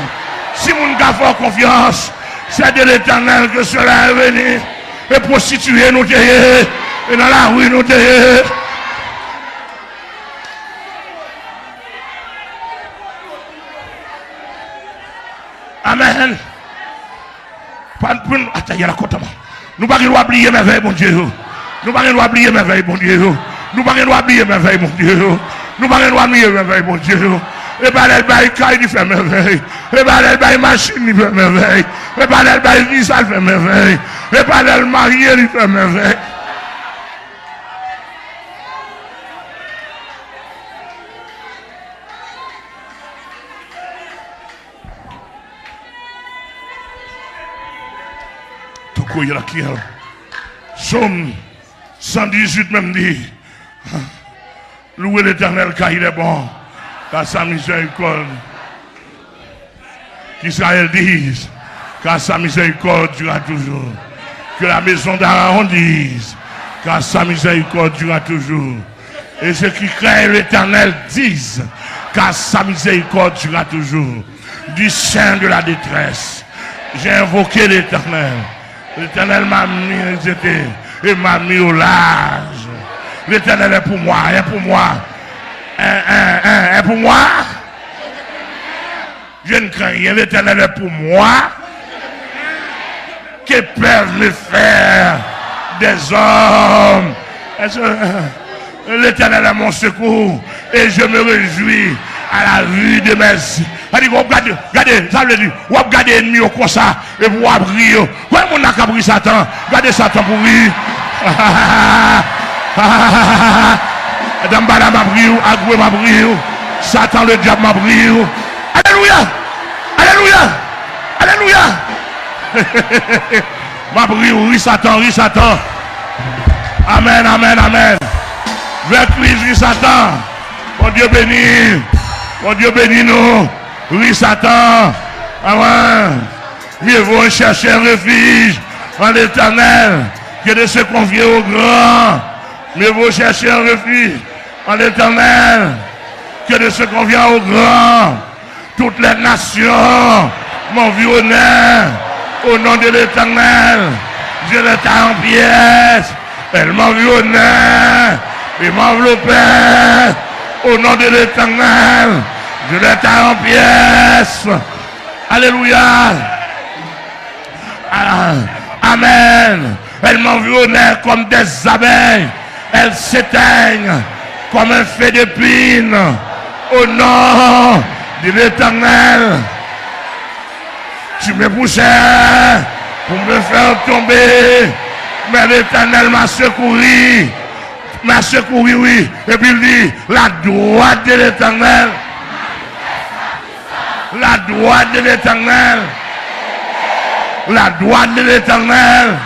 Si moun ka fè w konfyans, c'est de l'Éternel que cela est venu. E pwostitiye nou te ye, e nan lari nou te ye. Amèn. Pa, pa, ataya la kota man. Nou pa gen dwa bliye mèvèy Bondye yo. Nou pa gen dwa bliye mèvèy Bondye yo. Nou pa gen dwa bliye mèvèy Bondye yo. Nou pa gen dwa bliye mèvèy Bondye yo. E pa lè l bay kay, li fè mèvèy. E pa lè l bay machin, li fè mèvèy. E pa lè l bay viza, li fè mèvèy. E pa lè l marye, li fè mèvèy. Toko Yerakiel. Sòm san dizuit menm di, louez l'Éternel car il est bon, car sa miséricorde, qu'Israël dise, car sa miséricorde durera toujours. Que la maison d'Aaron dise, car sa miséricorde durera toujours. Et ceux qui craignent l'Éternel disent, car sa miséricorde durera toujours. Du sein de la détresse, j'ai invoqué l'Éternel. L'Éternel m'a mis, et m'a mis au large. L'Éternel est pour moi, est pour moi. Est, est, est, est pour moi. Je ne crains rien, l'Éternel est pour moi. Que peuvent me faire des hommes? Est-ce que, l'Éternel est mon secours et je me réjouis à la vue de mes yeux. Sa di w ap gade, gade, sa vle di, w ap gade ènmi yo konsa, epi w ap ri yo. Konbyen moun la k ap ri Satan? Gade Satan pou ri. Danmbala m ap ri w, Agwe m ap ri w, Satan ledyab m ap ri w. Alelouya! Alelouya! Alelouya! M ap ri w, ri Satan, ri Satan. Amèn, amèn, amèn. Vèkriz, ri Satan. Bondye beni. Bondye beni nou. Ri Satan. Amèn. Mieux vaut chercher un refuge en l'Éternel que de se confier aux grands. Mieux vaut chercher un refuge en l'Éternel que de se confier aux grands. Toutes les nations m'environnèrent. Au nom de l'Éternel, je les taille en pièces. Elles m'environnaient et m'enveloppaient. Au nom de l'Éternel, je les taille en pièces. Alléluia. Ah, amen. Elles m'environnèrent comme des abeilles. Elles s'éteignent comme un feu de pine. Au nom de l'Éternel, tu me poussais pour me faire tomber, mais l'Éternel m'a secouru. M'a secouru, oui. Epi l di, la droite de l'Éternel. La droite de l'Éternel. La droite de l'Éternel.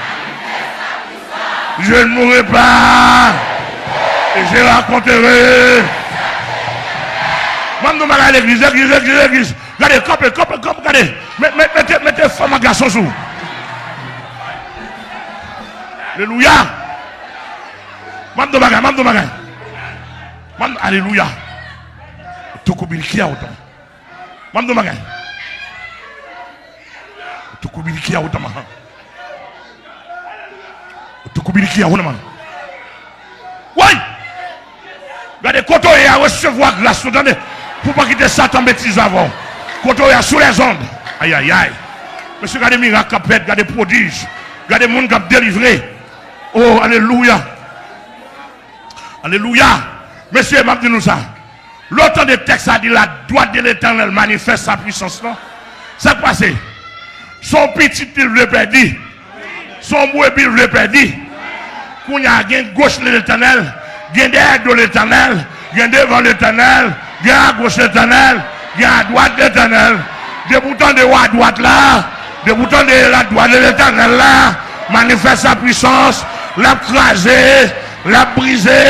Je ne mourrai pas. Et je raconterai. Ban m di w bagay legliz, legliz, legliz, legliz. Gade, kanpe, kanpe, kanpe, gade. Met, met, mete, mete fanm ak gason sou. Alelouya. Ban m di w bagay, ban m di w bagay. Ban m, alelouya. Tukubilikia uta. Ban m di w bagay. Tukubilikia uta maha. Tukubilikia uta maha. Woy! Gade kote w ye a, resevwa gras ou, tande. Pou w pa kite Satan betize avè w. Kote w ye a, sou lèzond. Ayayay. Mesye, gade mirak k ap fèt, gade pwodij. Gade moun k ap delivre. Oh, alelouya. Alelouya. Mesye, m ap di nou sa. Lè w tande tèks la di, la droite de l'Éternel manifeste sa puissance lan, sa k pase? Se yon pitit li vle pèdi. Se yon brebi l vle pèdi. Kounye a, gen goch Letènèl, gen dèyè do Letènèl, gen devan Letènèl, gen agoch Letènèl, gen adwat Letènèl. Depi w tande w adwat la, depi w tande la droite de l'Éternel la, manifeste sa puissance, l ap kraze, l ap brize,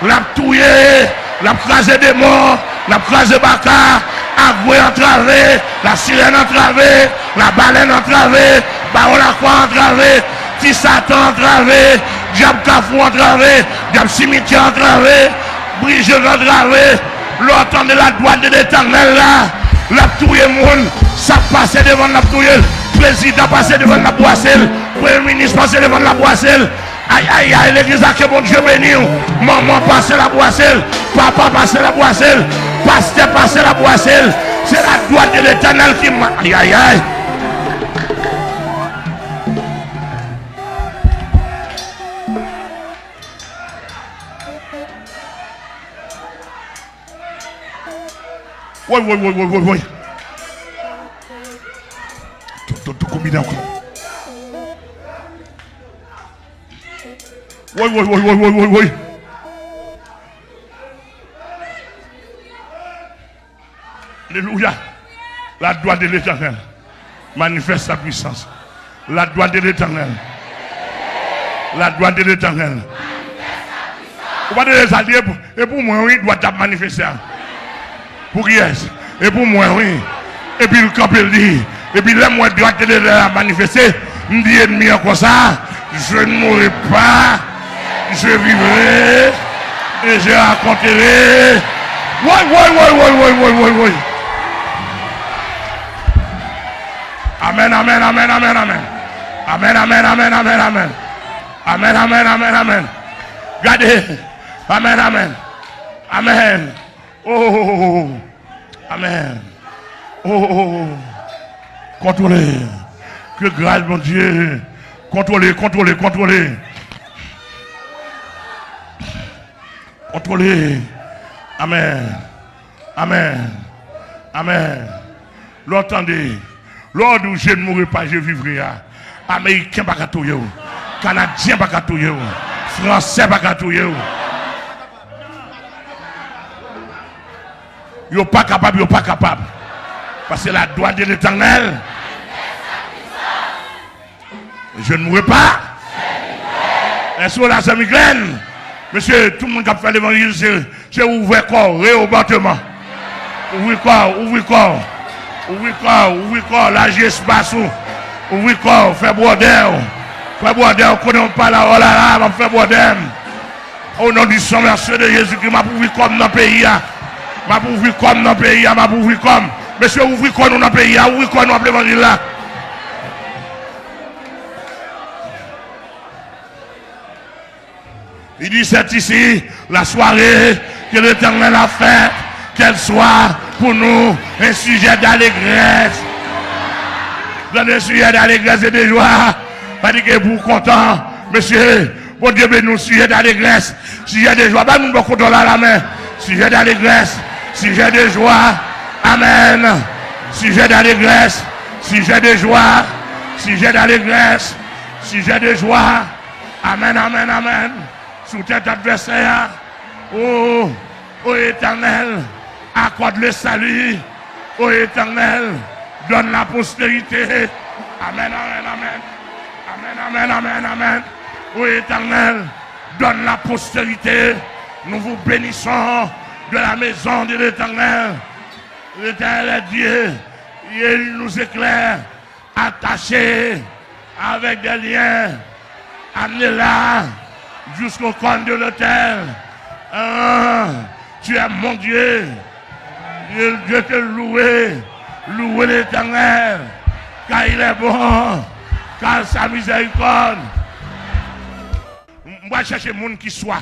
l ap touye, l ap kraze demon, l ap kraze baka, agwe antrave, lasirèn antrave, labalèn antrave, bawon lakwa antrave, ti Satan antrave, dyab kafou antrave, dyab simityè antrave, brijel antrave. Lè w tande la droite de l'Éternel la, l ap touye moun, sa k pase devan l, l ap touye l, prezidan pase devan l, l ap bwase l, premye minis pase devan l, l ap bwase l. Ay, ay, ay, legliz la, ke Bondye beni w. Manman pase l ap bwase l. Papa pase l ap bwase l. Pastè pase l ap bwase l. Se la droite de l'Éternel ki ma-, ay, ay, ay. Woy, woy, woy, woy, woy, woy. Tou, tou, tou konbine ankò. Woy, woy, woy, woy, woy, woy, woy. Alelouya. La droite de l'Éternel manifeste sa puissance. La droite de l'Éternel. La droite de l'Éternel. Ou pa tande sa l di, e pou, e pou mwen, wi, dwat la ap manifeste a. Pou kiyès? E pou mwen, wi. Epi l kanpe, l di, epi lè m wè dwat de Letènèl ap manifeste, m di ènmi an konsa, je ne mourrai pas, je vivrai, et je raconterai. Woy, woy, woy, woy. Amèn, amèn, amèn, amèn, amèn. Amèn, amèn, amèn, amèn, amèn. Amèn, amèn, amèn, amèn. Gade. Amèn, amèn. Amèn. Oh, amèn. Oh, kontwole. Ke gras Bondye. Kontwole, kontwole, kontwole. Kontwole. Amèn. Amèn. Amèn. Lè w tande, lè w di, je ne mourrai pas, je vivrai a, Ameriken pa ka touye w. Kanadyen pa ka touye w. Fransè pa ka touye w. Yo pa kapab, yo pa kapab. Paske la droite de l'Éternel. Je ne mourrai pas. Èske w la, zanmi Glenn? Mesye, tout moun k ap fè levanjil, se, se ouvè kò w, reobanteman. Ouvri kò w, ouvri kò w. Ouvri kò w, ouvri kò w, laji espas ou. Ouvri kò w, fè bwòdè w. Fè bwòdè w, konnen w pale a w la la, m ap fè bwòdè m. O non di san mèsye de Jezikri, m ap ouvri kò m nan peyi a. M ap ouvri kò m nan peyi a, m ap ouvri kò m. Mesye, ouvri kò nou nan peyi a, ouvri kò nou ap levanjil la. Il dit, c'est ici la soirée que l'Éternel a faite, qu'elle soit pour nous un sujet d'allégresse. Dans un sujet d'allégresse et de joie. Sa di ke pou w kontan, mesye, Bondye beni w, sujet d'allégresse, sujet de joie. Bay moun bò kote w la lamen. Sujet d'allégresse, sujet de joie. Amèn. Sujet d'allégresse, sujet de joie, sujet d'allégresse, sujet de joie. Amèn, amèn, amèn. Sou tèt advèsè a. O, o Etènèl, accorde le salut. O Etènèl, donne la postérité. Amèn, amèn, amèn. Amèn, amèn, amèn, amèn. O Etènèl, donne la postérité. Nous vous bénissons de la maison de l'Éternel. L'Éternel est Dieu, et il nous éclaire, attachés avec des liens, amenés là, jusqu'au corne de l'autel. Ah, tu es mon Dieu. Dieu, Dieu te loue. Louez l'Éternel, car il est bon, car sa miséricorde. M pral chèche moun ki swa.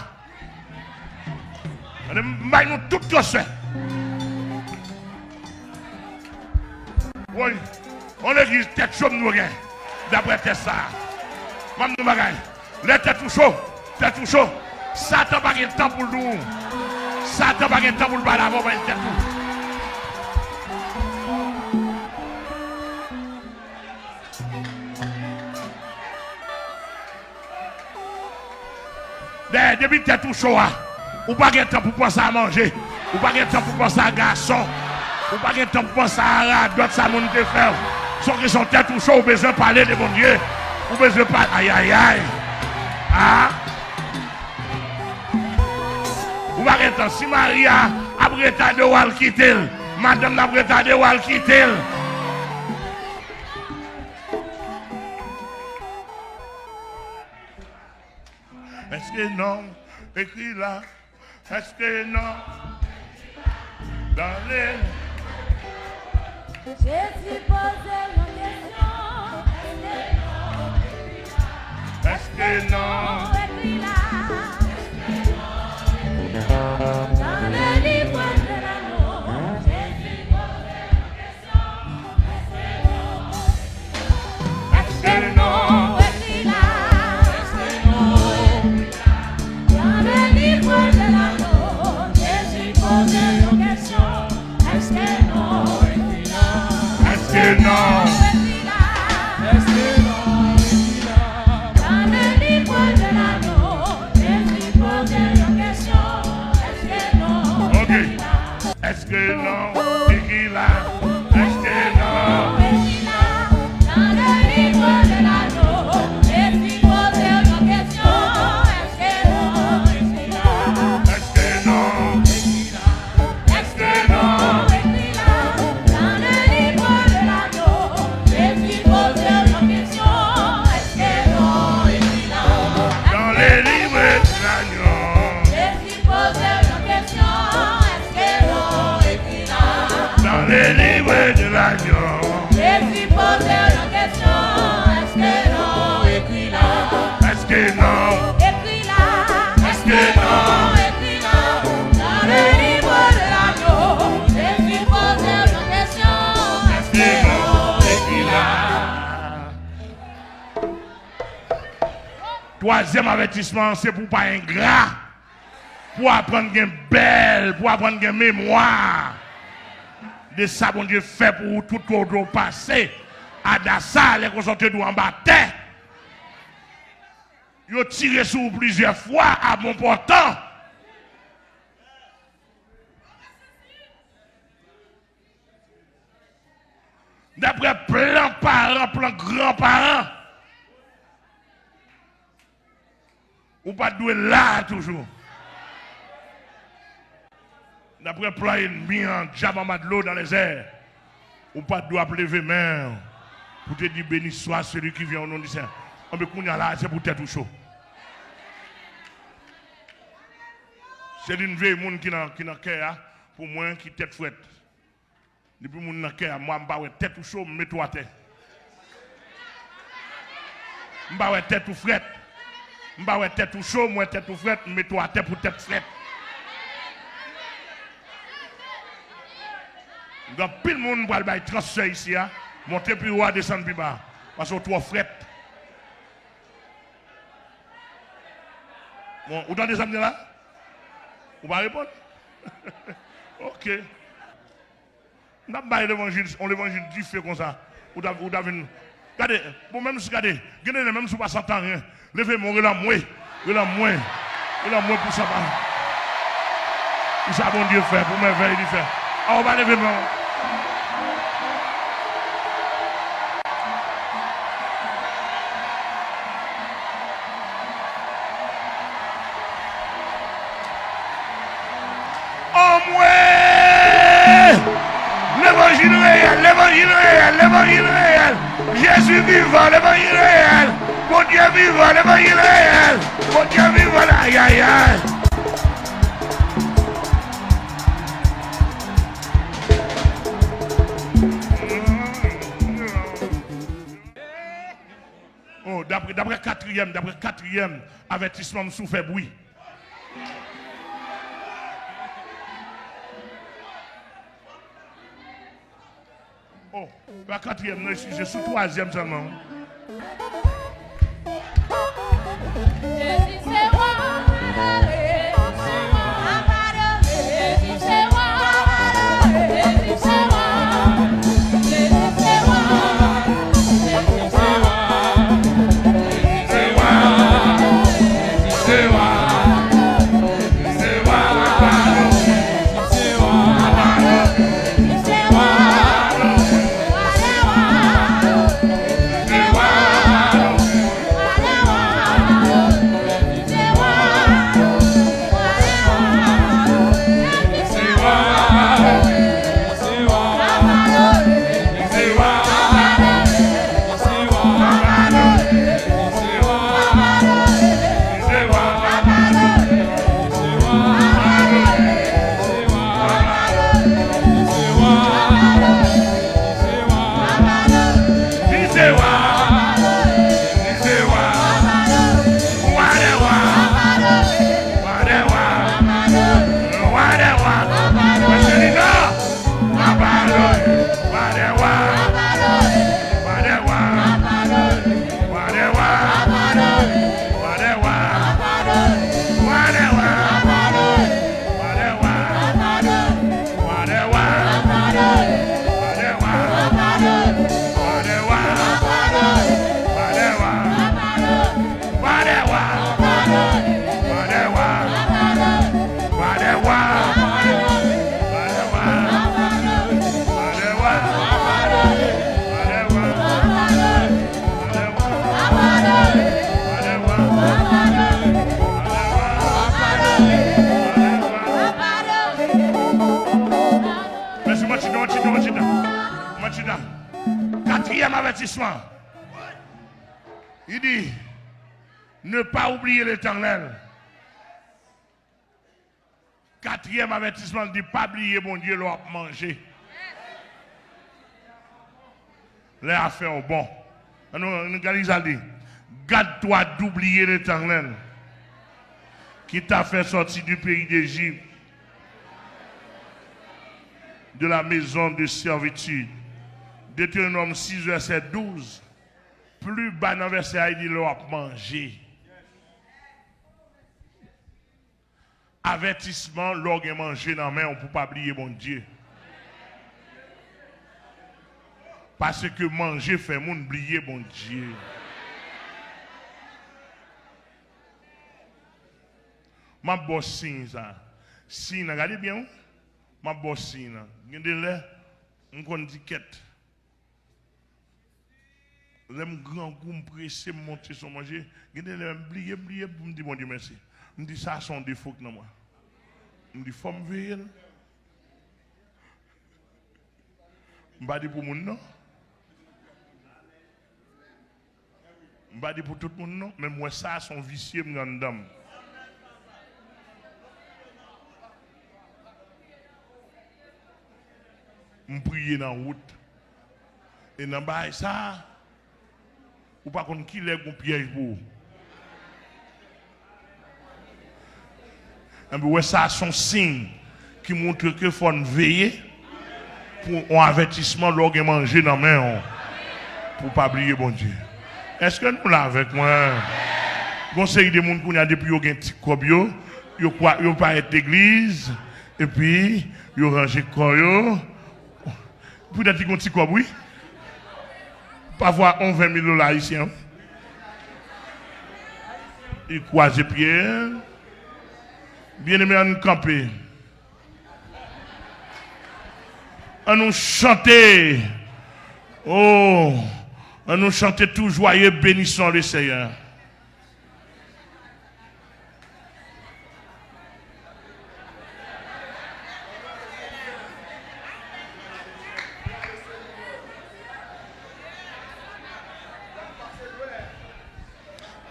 M bay nou tout yo sè. Woy, yon legliz tèt cho m dwe gen, daprè tès sa a. M ap di yon bagay. Lè tèt ou cho, tèt ou cho, Satan pa gen tan pou l di w. Satan pa gen tan pou l pale avè w, pa gen tèt ou. Dayè, depi tèt ou cho a, ou pa gen tan pou panse a manje. Ou pa gen tan pou panse a gason. Ou pa gen tan pou panse a radòt sa moun te fè w. Se yon kesyon tèt ou cho, ou bezwen pale de Bondye. Ou bezwen pale, ayayay. Ah. Ou pa gen tan. Si mari a ap retade w al kite l, madanm nan ap retade w al kite l. Èske non écrit là? Èske non dans les... Jezi poze yon kesyon, èske non écrit là? Èske non écrit là? Dans le livre de l'agneau, Jezi poze yon kesyon, èske non écrit là? Èske non écrit là? Dans le livre de l'agneau, Jezi poze yon kesyon. Èske non écrit là? Èske non écrit là? Èske non écrit là? Dans le livre de l'agneau, Jezi poze yon kesyon. Èske non écrit là? Èske non écrit là? Èske non écrit là? Dans le livre de l'agneau, Jezi poze yon kesyon. Èske non écrit là? Èske non écrit là? Èske non écrit là? Dans le livre de l'agneau, Jezi poze yon kesyon. Èske non écrit là? Dans le livre de l'agneau. Jezi poze yon kesyon, èske non écrit là? Dans le livre de l'agneau. Jezi poze yon kesyon, èske non écrit là? Èske non écrit là? Èske non écrit là? Dans le livre de l'agneau, Jezi poze yon kesyon, èske non écrit là? Twazyèm avètisman an, se pou w pa engra. Pou w aprann gen bèl, pou w aprann gen memwa de sa Bondye fè pou ou tout kote w pase. Adasa, lè konsa w te dwe anba tè. Yo tire sou ou plizyè fwa a bon pòtan. Daprè plan paran, plan granparan, ou pa t dwe la a toujou. Daprè plan ènmi an, dyab anba dlo, dans les airs, ou pa t dwe ap leve men w pou te di, Béni soit celui qui vient au nom du Seigneur. Anben, kounye a la, se pou tèt ou cho. Se li n veye moun ki nan, ki nan kè a, pou mwen ki tèt frèt. Depi moun nan kè a, mwa m pa wè tèt ou cho, m mete w atè. M pa wè tèt ou frèt. M pa wè tèt ou cho, m wè tèt ou frèt, m mete w atè pou tèt frèt. Gen anpil moun m pral bay transfè isi a, monte pi wo a, desann pi ba a, paske w twò frèt. Bon, ou tande sa m di la? Ou pa reponn? Ok. N ap bay levanjil, yon levanjil dife konsa. Ou ta, ou ta vin. Gade, bon, menm si, gade, gen de lè, menm si w pa santi anyen, leve men w, rele anmwe, rele anmwe, rele anmwe pou sa pa, pou sa Bondye fè, pou mèvèy li fè. A, ou pa leve men w. Levanjil reyèl, levanjil reyèl. Jezi vivan, levanjil reyèl. Bondye vivan, levanjil reyèl. Bondye vivan, ayayay. Oh, daprè, daprè katriyèm, daprè katriyèm avètisman, m sou fè bri. Oh, pa katriyèm, non, eskize, sou twazyèm sèlman. Jezi se wa, Jezi se wa, Jezi se wa, Jezi se wa, Jezi se wa. Mèsi, Machida, Machida, Machida. Machida. Katriyèm avètisman. Li di, ne pas oublier l'Éternel. Katriyèm avètisman, li di, pa bliye Bondye lè w ap manje. Lè afè w bon. Ann nou, ann nou gade sa l di. Garde-toi d'oublier l'Éternel, qui t'a fait sortir du pays d'Égypte, de la maison de servitude. Deutéronome six, verset douze. Pli ba nan vèsè a, li di lè w ap manje. Avètisman, lè w gen manje nan men w pou pa bliye Bondye. Paske manje fè moun bliye Bondye. M ap ba w siy sa. Siy nan, gade byen, wi. M ap ba w siy nan. Gen de lè, m konn di kèt. Lè m grangou, m prese, m monte sou manje. Gen de lè, m bliye, m bliye pou m di Bondye mèsi. M di, "Sa se yon defo k nan mwen." M di, "Fò m veye l." M pa di pou moun, non. M pa di pou tout moun, non, men m wè sa se yon visye m gen anndan m. M priye nan wout. E nan bagay sa a, ou pa konn kilè gon pyèj pou ou. Enben, w wè, sa se yon siy ki montre ke fò n veye pou yon avètisman lè w gen manje nan men w, pou w pa bliye Bondye. Èske nou la avèk mwen? Gon seri de moun kounye a, depi yo gen ti kòb yo, yo kwa, yo parèt legliz, epi yo ranje kò yo. Poutèt li gon ti kòb, wi. Pafwa, on ven mil dola ayisyen. Li kwaze pye l. Byeneme, ann kanpe. Ann nou chante. Oh, ann nou chante, tout joyeux, bénissons le Seigneur.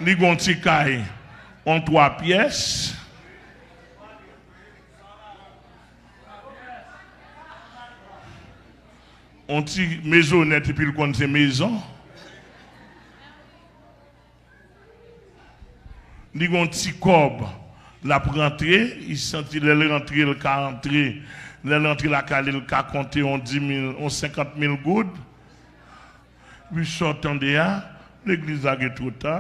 Li gen yon ti kay, yon twa pyès. Yon ti mezonèt, epi l konn se mezon. Li gen yon ti kòb, l ap rantre, li santi lè l rantre, l ka antre. Lè l rantre lakay li, l ka konte yon dis mil, yon senkant mil goud. Epi sa w tande a, legliz lage twò ta.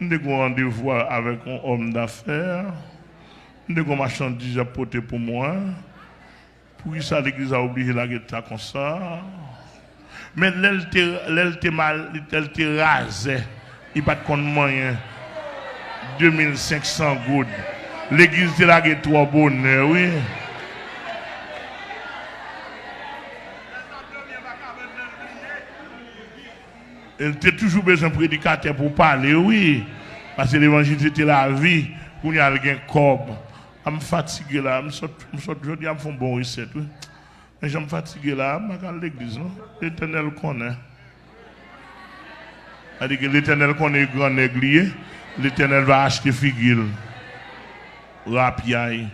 M te gen yon randevou avèk yon òm dafè. M te gen yon machandiz y ap pote pou mwen. Poukisa legliz la oblije lage ta konsa? Men lè l te, lè l te mal, lè l te razè, li pa t konn manyen de mil senk san goud. Legliz te lage twò bonè, wi. E l te toujou bezwen predikatè pou pale, wi. Paske levanjil se te lavi, kounye a l gen kòb. A m fatige la, m sot, m sot jodi a, m fè yon bon resèt, wi. Men jan m fatige la, m pa ka al legliz, non. Letènèl konnen. Sa di ke Letènèl konnen e gran nèg li ye, Letènèl va achte figi l. Rapyay.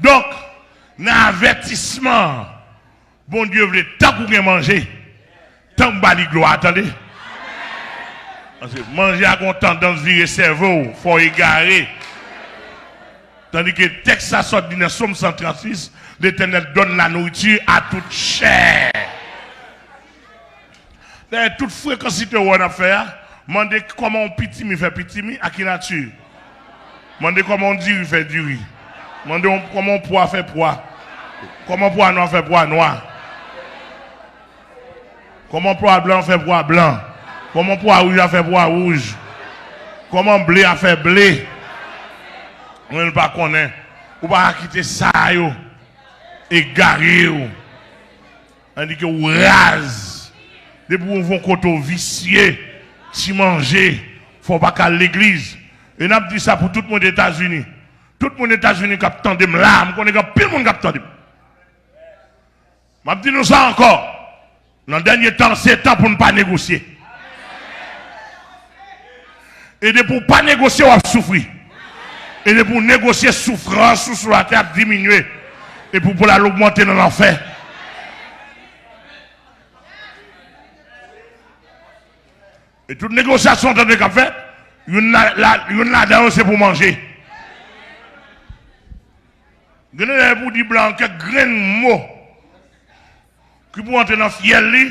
Donk, nan avètisman, Bondye vle tank ou gen manje, tank ou ba li glwa, tande. Paske manje a gen yon tandans vire sèvo w, fè w egare. Tandis que tèks sa sot di nan Sòm san trannsis, L'Éternel donne la nourriture à toute chair. Dayè, tout frekansite w wè n ap fè a, mande kòman yon pitimi fè pitimi, a ki nati. Mande kòman yon diri fè diri. Mande yon, kòman yon pwa fè pwa. Kòman pwa nwa fè pwa nwa. Kòman pwa blan fè pwa blan. Kòman pwa wouj la fè pwa wouj. Kòman ble a fè ble. Mwen pa konnen. Ou pa ka kite sa yo egare w. Tandis que ou raz. Depi ou yon kote w visye, ti manje, fò w pa ka al legliz. E n ap di sa pou tout moun Etazini. Tout moun Etazini k ap tande m la, m konnen gen anpil moun k ap tande m. M ap di nou sa ankò. Nan dènye tan, se tan pou n pa negosye. E depi w pa negosye, w ap soufri. E depi w negosye, soufrans ou sou latè ap diminye. Epi w pou l al ogmante nan lanfè. E tout negosyasyon w tande k ap fèt, youn la, la, youn ladan yo se pou manje. Gen de lè pou di blan kèk grenn mo ki pou antre nan fyèl li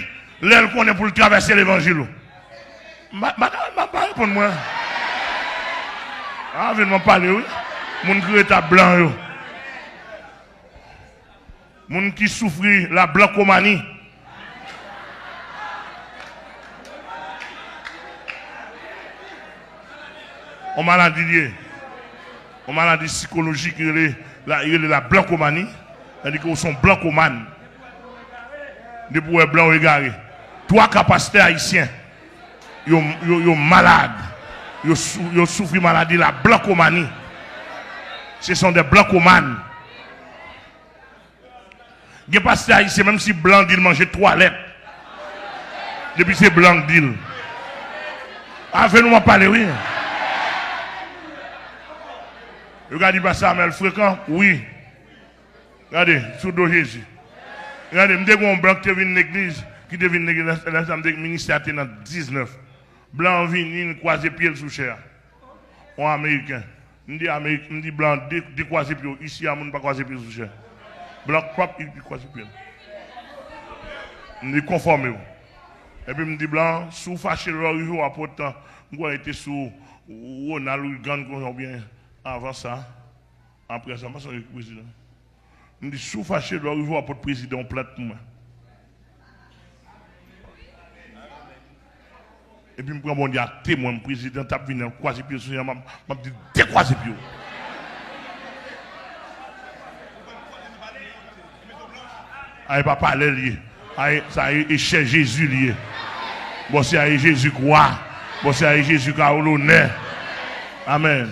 lè l konnen pou l travèse levanjil ou. M pa, m pa ka, m pa, pa reponn mwen. A, vin mwen pale, wi. Moun ki rete ap blan yo. Moun ki soufri lablankomani. On maladi li ye. On maladi sikolojik ki rele la, rele lablankomani. Sa di ke ou se yon blankoman. Depi w wè blan, ou egare. Twa ka pastè ayisyen. Yo, yo, yo malad. Yo sou, yo soufri maladi lablankomani. Ce sont des blancomanes. Gen pastè ayisyen, menm si blan di l manje twalèt, depi se blan k di l. Avè nou m ap pale, wi. Yo ka di pastè Amèl frekan, wi. Gade, sou do Jezi. Gade, m te gen yon blan ki te vin legliz, ki te vin legliz, lè, lè sa m te, ministè a te nan diznèf. Blan an vini, li kwaze pye l sou chè a. Yon Ameriken. M di Amerik, m di blan an de, dekwaze pye w. Isi a, moun pa kwaze pye sou chè. Blan kwap, li, li kwaze pye l. M di konfòme w. Epi m di blan an, si w fache lè w rive w ap pran tan, m kwè li te sou Ronald Reagan konsa oubyen avan sa. Apre sa, m pa sonje ki prezidan. M di, si w fache, lè w rive, w ap pot prezidan yon plant pou mwen. Epi m pran Bondye a temwen, prezidan t ap vini, l kwaze pye sou mwen, m ap, m ap di, dekwaze pye w. A, e pa pale l ye. Sa e, sa e, e chè Jezi li ye. Bò se a e Jezi k wa. Bò se a e Jezi k a lonè. Amèn.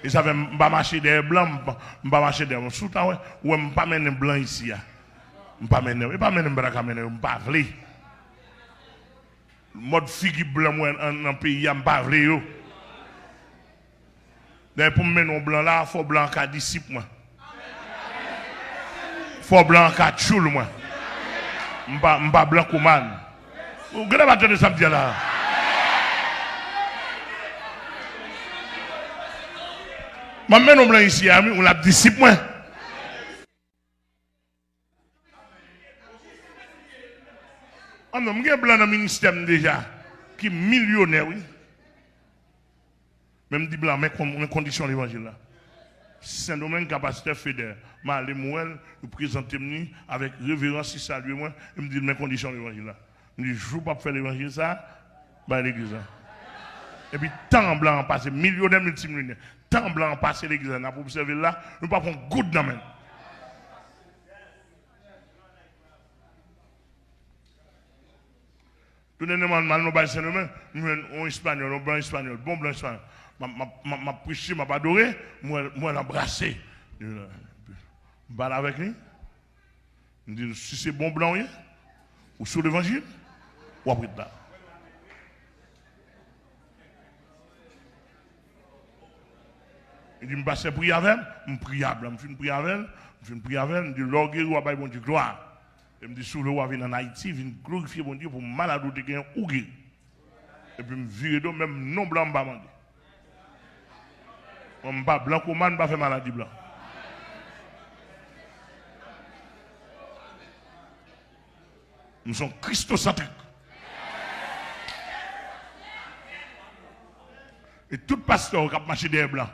E sa fè m pa mache dèyè blan, m pa, m pa mache dèyè. Si w ta wè, ou wè m pa mennen blan isi a. M pa mennen, e pa mennen m pa ta ka mennen yo, m pa vle. Mòd figi blan m wè nan, nan peyi a, m pa vle yo. Dayè, pou m mennen yon blan la, fò blan an ka disip mwen. Fò blan an ka tchoul mwen. M pa, m pa blankoman. Ou genlè pa tande sa m di a la. M ap mennen yon blan isi a, wi, ou l ap disip mwen. An non, m gen blan nan ministè m deja, ki milyonè, wi. Men m di blan, men kon-, men kondisyon levanjil la. Sendomeng, ka pastè Fedè, m ale, m wè l, yo prezante m li avèk reverans, li salye mwen, e m di l, men kondisyon levanjil la. M di, jou w p ap fè levanjil sa a, bay legliz la. Epi tan blan an pase, milyonè, miltimilyonè, tan blan an pase legliz la, n ap obsève l la, nou pa pran goud nan men l. Tounen nan mal, mal nou bay Sendomeng, m jwenn yon espanyòl, yon blan espanyòl, bon blan espanyòl. M ap, m ap, m ap, m ap preche, m ap adore, m wè, m wè l anbrase. M pale avèk li. M di l, si se bon blan w ye, ou sou levanjil, w ap ret la. Li di m, pastè, priye avè m. M priye a blan. M fin priye avè l. M fin priye avè l. M di, lè w geri, w a bay Bondye glwa. E m di, si w vle, w a vin ann Ayiti, vin glorifye Bondye pou maladi w te genyen, ou geri. Epi m vire do, menm non blan m pa mande. Mwen, m pa blankoman, m pa fè maladi blan. M se yon kristosantrik. E tout pastè yo k ap mache dèyè blan,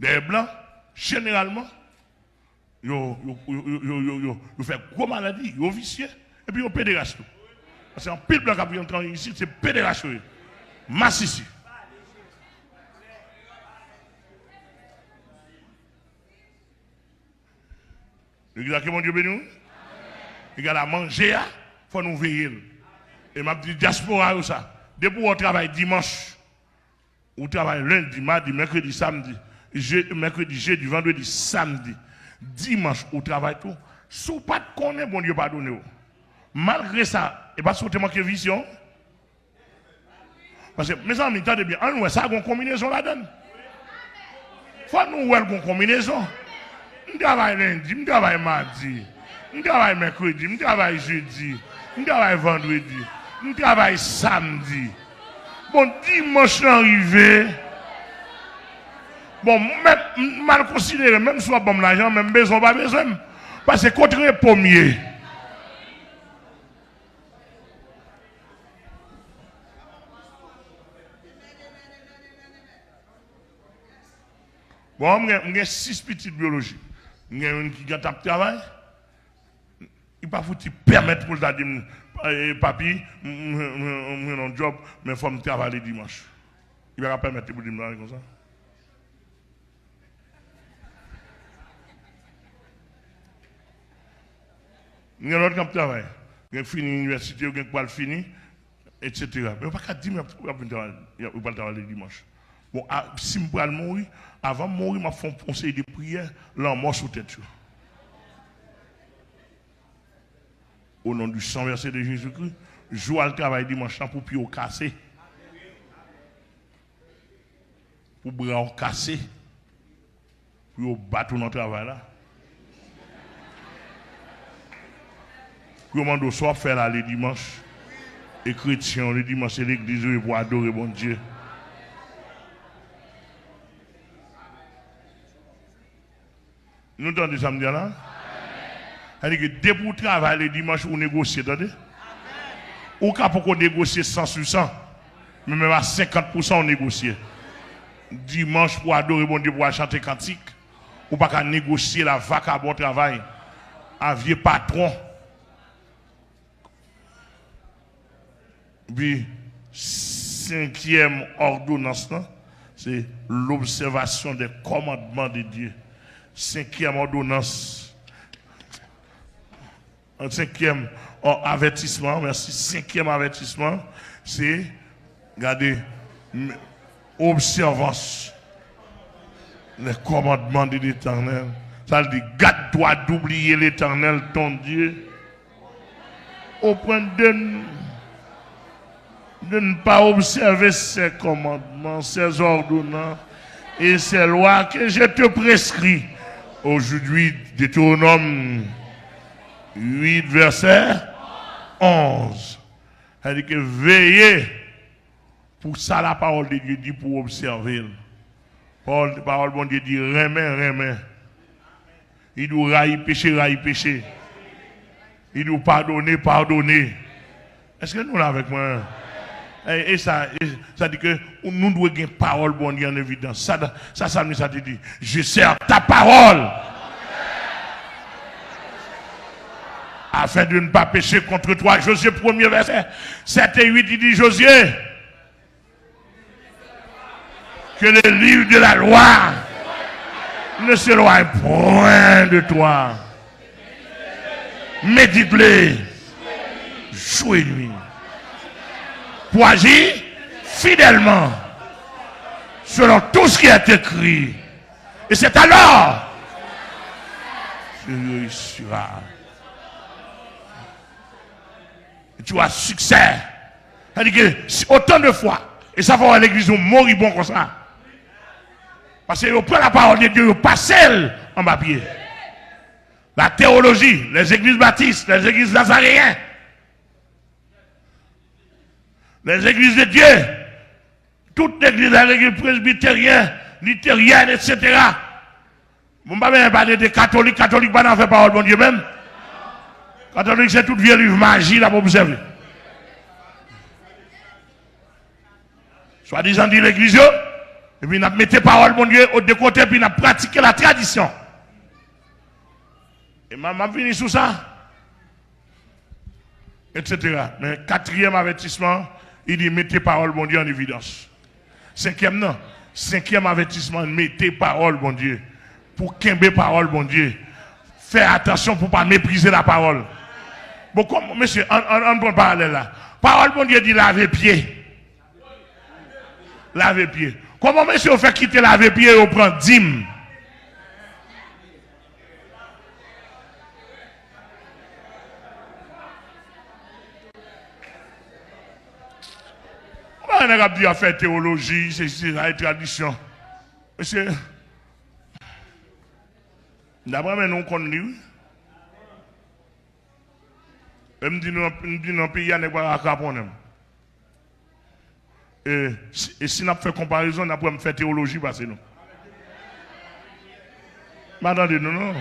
dèyè blan, jeneralman, yo, yo, yo fè gwo maladi, yo visye, epi yo pederas tou. Paske anpil blan k ap antre isit, se pederas yo ye. Masisi. Legliz la, ke Bondye beni w. Egal a manje a, fò nou veye l. E m ap di dyaspora yo sa. Depi w wè w travay dimanch, ou travay lendi, madi, mèkredi, samdi, je-, mèkredi, jedi, vandredi, samdi, dimanch, ou travay tou. Si w pa t konnen, Bondye padone w. Malgre sa, e pa si w te manke vizyon. Paske, mezanmi, tande byen, ann wè, sa gon konbinezon ladann. Fò nou wè l gon konbinezon. M travay lendi, m travay madi, m travay mèkredi, m travay jedi, m travay vandredi, m travay samdi. Bon, dimanch lan rive. Bon, m, m, m al konsidere, menm si w ap ban m lajan, men m bezwen w pa bezwen m. Paske kot repo m ye? Bon, m gen, m gen sis pitit byolojik. M gen youn ki gentan ap travay. Li pa fouti pèmèt pou l ta di m, "Eh, papi, m, m, m, m jwenn yon djòb, men fò m travay ledimanch." Li pa ka pèmèt li pou l di m bagay konsa. Gen lòt k ap travay. Gen fini inivèsite yo, gen k pral fini, etsetera. Men yo pa ka di m y ap, y ap vin travay, y ap, yo pral travay ledimanch. Bon, a, si m pral mouri, avan m mouri, m ap fè yon, yon seri de priyè, lanmò sou tèt yo. O non di san vèse de Jezikri, jou al travay dimanch lan pou pye w kase. Pou bra w kase, pou yo bat ou nan travay la, pou yo mande w sa w ap fè la ledimanch, e kretyen w ledimanch, se legliz ou ye pou adore Bondye. Nou tande sa m di a la? Sa vle di ke depi w travay ledimanch, ou negosye, tande? Ou ka poko negosye san sou san, men menm a senkant pou san w negosye. Dimanch pou adore Bondye, pou al chante kantik, ou pa ka negosye l a vakabon travay, a vye patwon. Epi, senkyèm òdonans lan, se l'observation des commandements de Dieu. Senkyèm òdonans. Senkyèm, oh, avètisman, mèsi. Senkyèm avètisman, se, gade, m-, observance les commandements de l'Éternel. Sa l di, garde-toi d'oublier l'Éternel, ton Dieu, au point de n-, de ne pas observer ses commandements, ses ordonnances et ses lois que je te prescris aujourd'hui. Deutéronome huit, verset onze. Sa di ke veye pou sa la parole de Dieu di pou w obsève l. Pawòl, pawòl Bondye di renmen, renmen. Li di w rayi peche, rayi peche. Li di w padone, padone. Èske nou la avèk mwen? E, e sa, e sa di ke nou dwe gen pawòl Bondye an evidans. Sa, sa, sa, sa te di, je sers ta parole. Afin de ne pas pécher contre toi. Josué, premier verset, sept et huit, il dit, Josué, que le livre de la loi ne s'éloigne point de toi. Médite-le jour et nuit. Pour agir fidèlement selon tout ce qui est écrit. Et c'est alors que tu réussiras. Tu as succès. Sa di ke si, otan de fwa, e sa fè w wè legliz nou moribon konsa. Paske yo pran la parole de Dieu, yo pase l anba pye. La théologie, les églises baptistes, les églises nazaréennes, les églises de Dieu, tout legliz la, legliz presbiteryen, literyen, etsetera. Bon, m pa bezwen pale de katolik, katolik pa nan afè pawòl Bondye menm. Katolik se tout vye liv maji l ap obsève. Swadizan di legliz yo, epi n ap mete pawòl Bondye o de kote, epi n ap pratike la tradisyon. E m, m ap vini sou sa. Etsetera. Men katriyèm avètisman, li di mete pawòl Bondye an evidans. Senkyèm nan, senkyèm avètisman, mete pawòl Bondye. Pou kenbe pawòl Bondye. Fè atansyon pou pa meprize lapawòl. Bon, kòm, mesye, ann, ann, ann pran paralèl la. Pawòl Bondye di lave pye. Lave pye. Kòman mesye yo fè kite lave pye yo pran dim? Ou pa wè nèg ap di afè teyoloji, se, se sa, e tradisyon. Mesye, daprè mwen, nou konn li, wi. E m di nou, m di nan peyi a, nèg pa ka kraponnen m. E si, e si n ap fè konparezon, n ap wè m fè teyoloji pase nou. M pa tande nou, non.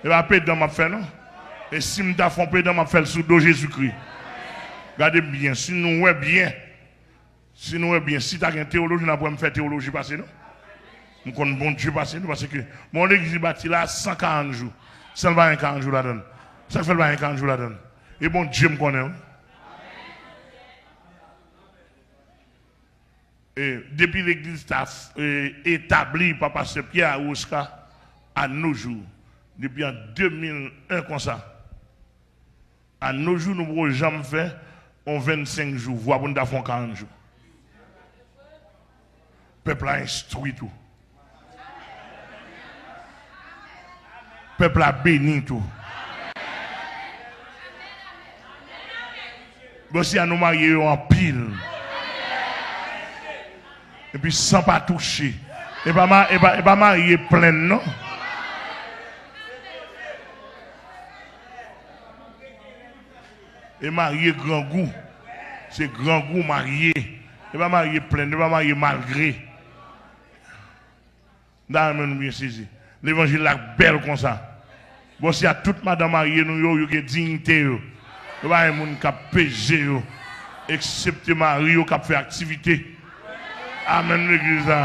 E pa pedan m ap fè, non. E si m ta fè yon pedan, m ap fè l sou do Jezikri. Gade m byen, si nou wè byen, si nou wè byen, si ta gen teyoloji, n ap wè m fè teyoloji pase nou. M konn Bondye pase nou, paske, bon, legliz li bati la san karant jou. San l pa gen karant jou ladan l. Sa k fè l pa gen karant jou ladan l? E Bondye m konnen, wi. E depi legliz ta, e, etabli pa pastè Pierre Arosca, a nos jours, depi an de mil en konsa, a nos jours, nou poko janm fè yon vennsenk jou vwa pou n ta fè yon karant jou. Pèp la enstwi tou. Pèp la beni tou. Bon, si a nou marye yo anpil. Epi san pa touche. E pa ma-, e pa, e pa marye plenn, non. E marye grangou. Se grangou marye. E pa marye plenn, e pa marye malgre. M ta renmen nou byen sezi. Levanjil la bèl konsa. Bon, si a tout madanm marye nou yo, yo gen diyite yo. Yo pa gen moun k ap peze yo, eksepte mari yo k ap fè aktivite. Amèn, legliz la.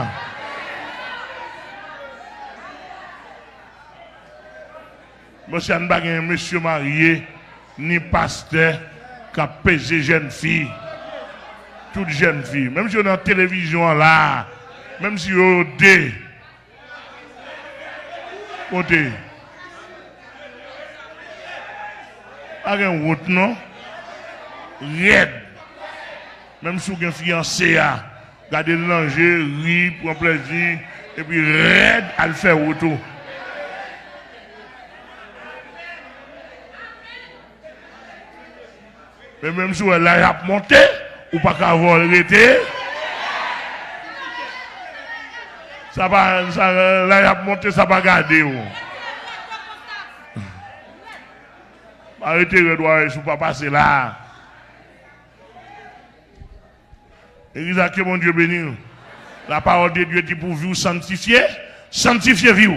Bon, si a n pa gen mesye marye, ni pastè k ap peze jèn fi. Tout jèn fi. Menm si yo nan televizyon an la, menm si yo de. Kote? Pa gen wont non. Rèd. Menm si w gen fiyanse a, gade l nan je, ri, pran plèzi, epi rèd al fè wont ou. Men menm si w wè laj ap monte, ou pa ka vòl rete. Sa pa, sa, laj ap monte, sa pa gade w. Pa rete rèd, w a wè si w pa pase la. Legliz la, ke Bondye beni w. La parole de Dieu di pou vi w sanntifye, sanntifye vi w.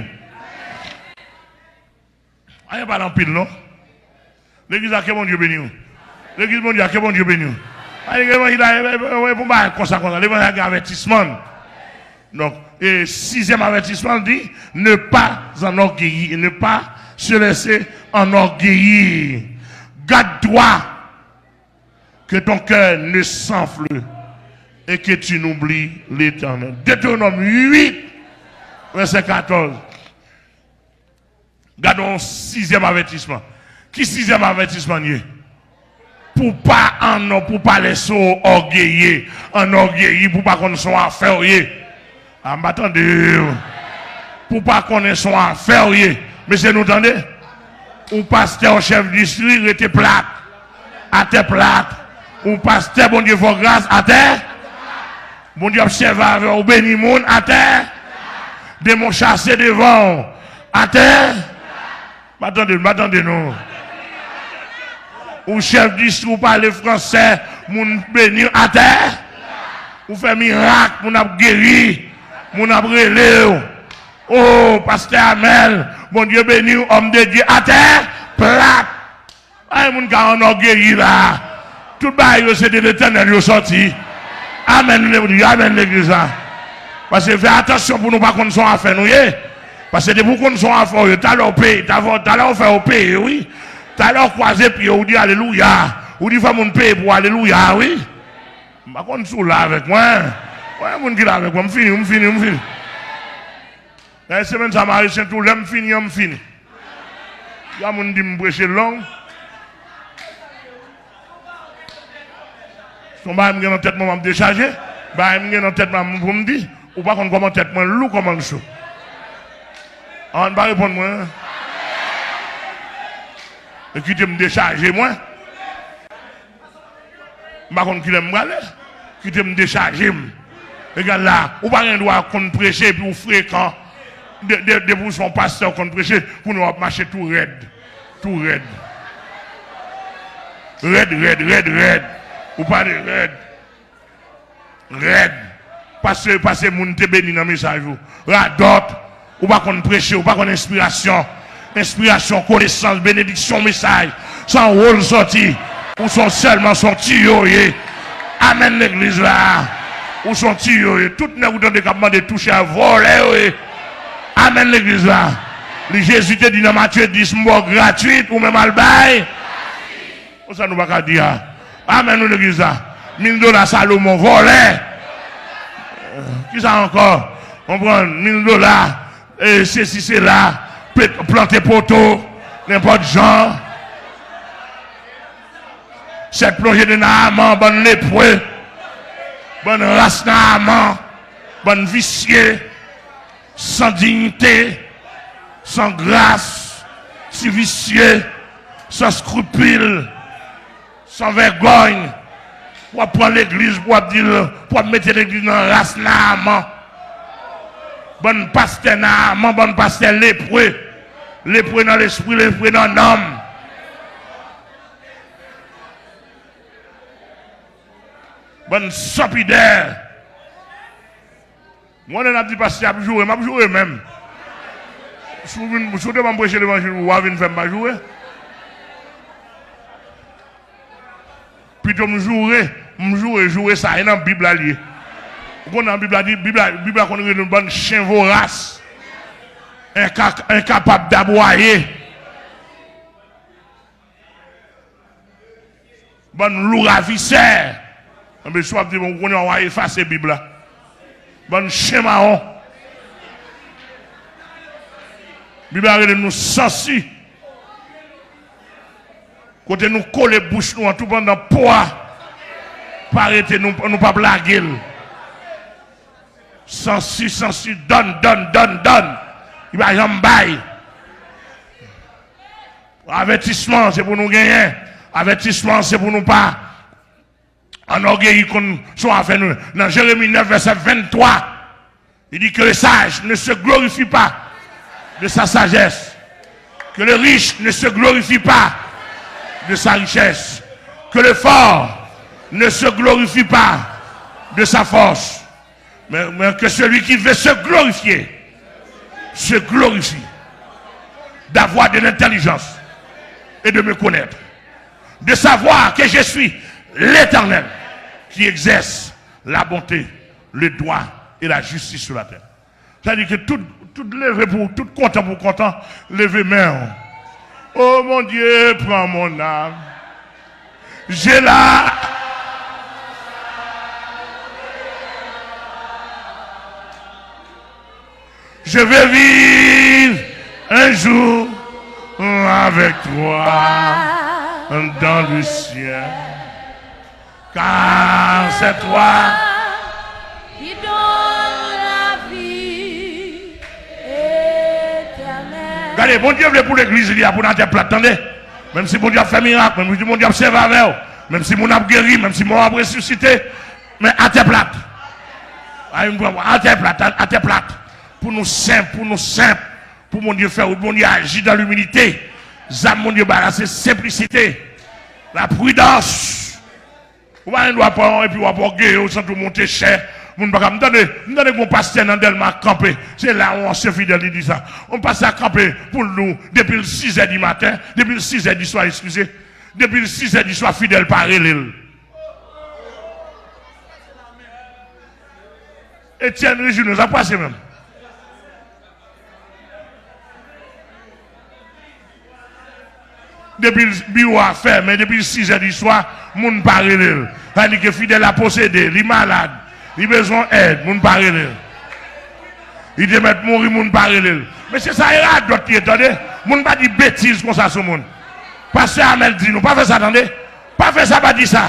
Anyen pale anpil non. Legliz la, ke Bondye beni w. Legliz Bondye a, ke Bondye beni w. Anyen levanjil la, e, e, e, e, pou bagay konsa, konsa. Levanjil la gen avètisman. Donk, e sizyèm avètisman di, ne pas enorgueillir, ne pas se laisser enorgueillir. Garde-toi que ton cœur ne s'enfle et que tu n'oublies l'Éternel. Deutéronome huit, verset quatorze. Gade yon sizyèm avètisman. Ki sizyèm avètisman l ye? Pou pa ann, pou pa lèse w ògeye, anògeyi, pou pa konn se yon afè w ye. A, m pa tande w. Pou pa konnen se yon afè w ye. Mesye, nou tande? Ou pastè, ou chèf distri, rete plat. Atè plat. Ou pastè, Bondye fè w gras, atè. Bondye ap sèvi avè w, beni moun, atè. Demon chase devan w, atè. M pa tande, m pa tande non. Ou chèf distri, ou pale fransè, moun beni w, atè. Ou fè mirak, moun ap geri, moun ap rele w. O, pastè Amèl, Bondye beni w, homme de Dieu, atè, plat. Ay, moun ka anògeyi la. Tout bagay yo se de Letènèl yo sòti. Amèn, le-, amèn, legliz la. Paske fè atansyon pou nou pa konn se yon afè nou ye. Paske depi w konn se yon afè w ye, talè w peye, talè w fè yo peye, wi. Talè w kwaze pye w, ou di alelouya. Ou di fè moun peye pou alelouya, wi. M pa konn si w la avèk mwen. Wè moun ki la avèk mwen, m fini, m fini, m fini. Nan semèn sa, m a resyen tou, lè m fini an, m fini. Yon moun di m preche long. Se yon bagay m gen nan tèt mwen, m ap dechaje. Bagay m gen nan tèt mwen pou m di, ou pa konn kòman tèt mwen lou kòman l cho. Ann pa reponn mwen. E kite m dechaje mwen. M pa konn kilè m prale. Kite m dechaje m. Egal la, ou pa gen dwa konn preche epi ou frekan. De, de, depi ou se yon pastè ou konn preche, kounye a w ap mache tou rèd. Tou rèd. Rèd, rèd, rèd, rèd. Ou pale rèd. Rèd. Paske, paske moun te beni nan mesaj ou. Radòt. Ou pa konn preche, ou pa konn enspirasyon. Enspirasyon, konesans, benediksyon, mesaj. Se anwo l sòti. Ou se yon sèlman, se yon tiyo w ye. Amèn, legliz la. Ou se yon tiyo w ye. Tout nèg ou tande k ap mande touche a, vòlè yo ye. Amèn, legliz la. Li, Jezi te di nan Matye dis, m ba w gratwit, ou menm al bay. Konsa nou pa ka di a. Amèn, nou legliz la. Mil dola Salomon, vòlè. Kisa ankò? Konprann, mil dola, e, sesi, sela, pet-, plante poto, nenpòt jan. Sèt plonje de Naaman, bann lepre, bann ras Naaman, bann visye. San diyite, san gras, ti visye, san eskripil, san vègòny. W ap pran legliz pou w ap di l, pou w ap mete legliz nan ras Naaman. Bann pastè Naaman, bann pastè lepre. Lepre nan lespri, lepre nan nanm. Bann sanpidè. Mwen, lè n ap di pastè ap joure, m ap joure menm. Si w vin, si w te ban m preche levanjil, w a vin fè m pa joure. Pito m joure, m joure, joure sa, e nan Bib la l ye. Ou konn nan Bib la di, Bib la, Bib la konn rele nou bann chen voras. Enka-, enkapab dabwaye. Bann lou ravisè. Enben, si w ap di, bon, ou konnen w a efase Bib la. Bann chen mawon. Bib la rele nou sansi. Kote nou kole bouch nou an tou pandan po a pa rete, nou, nou p ap lage l. Sansi, sansi, done, done, done, done. Li pa janm bay. Avètisman, se pou nou genyen. Avètisman, se pou nou pa anògeyi konn son afè nou. Nan Jeremi nèf, vèsè venntwa, il dit que le sage ne se glorifie pas de sa sagesse, que le riche ne se glorifie pas de sa richesse, que le fort ne se glorifie pas de sa force, mais, mais que celui qui veut se glorifier se glorifie d'avoir de l'intelligence et de me connaître, de savoir que je suis l'Éternel qui exerce la bonté, le droit et la justice sur la terre. Sa di ke tout, tout leve pou, tout kontan pou kontan, leve men w. Oh mon Dieu, prends mon âme. J'ai la Je veux vivre un jour avec toi dans le ciel. Car c'est toi qui donne la vie éternelle. Gade, Bondye vle pou legliz li a pou n atè plat, tande. Menm si Bondye ap fè mirak, menm si Bondye ap sèvi avè w, menm si moun ap geri, menm si mò ap resisite, men atè plat. Ay, m pran atè plat, atè plat. Pou nou senp, pou nou senp. Pou Bondye fè wout, Bondye aji dan limilite. Zam Bondye ba la se senplisite, lapridans. Ou pa gen dwa pran epi w ap ògeye w, santi w monte chè. Moun pa ka, m tande, m tande gon pastè nan Dèlma kanpe. Se la yon ansyen fidèl li di sa. Yon pastè a kanpe pou l di w depi l sizè di maten, depi l sizè di swa, eskize, depi l sizè di swa, fidèl pa rele l. Etienne Regino, sa pase menm. Depi biwo a fèmen, depi sizè di swa, moun pa rele l. Sa di ke fidèl la posede, li malad, li bezwen èd, moun pa rele l. Li te mèt mouri, moun pa rele l. Mesye, sa e radòt li ye, tande. Moun pa di betiz konsa sou moun. Pastè Amèl di nou, pa fè sa, tande. Pa fè sa, pa di sa.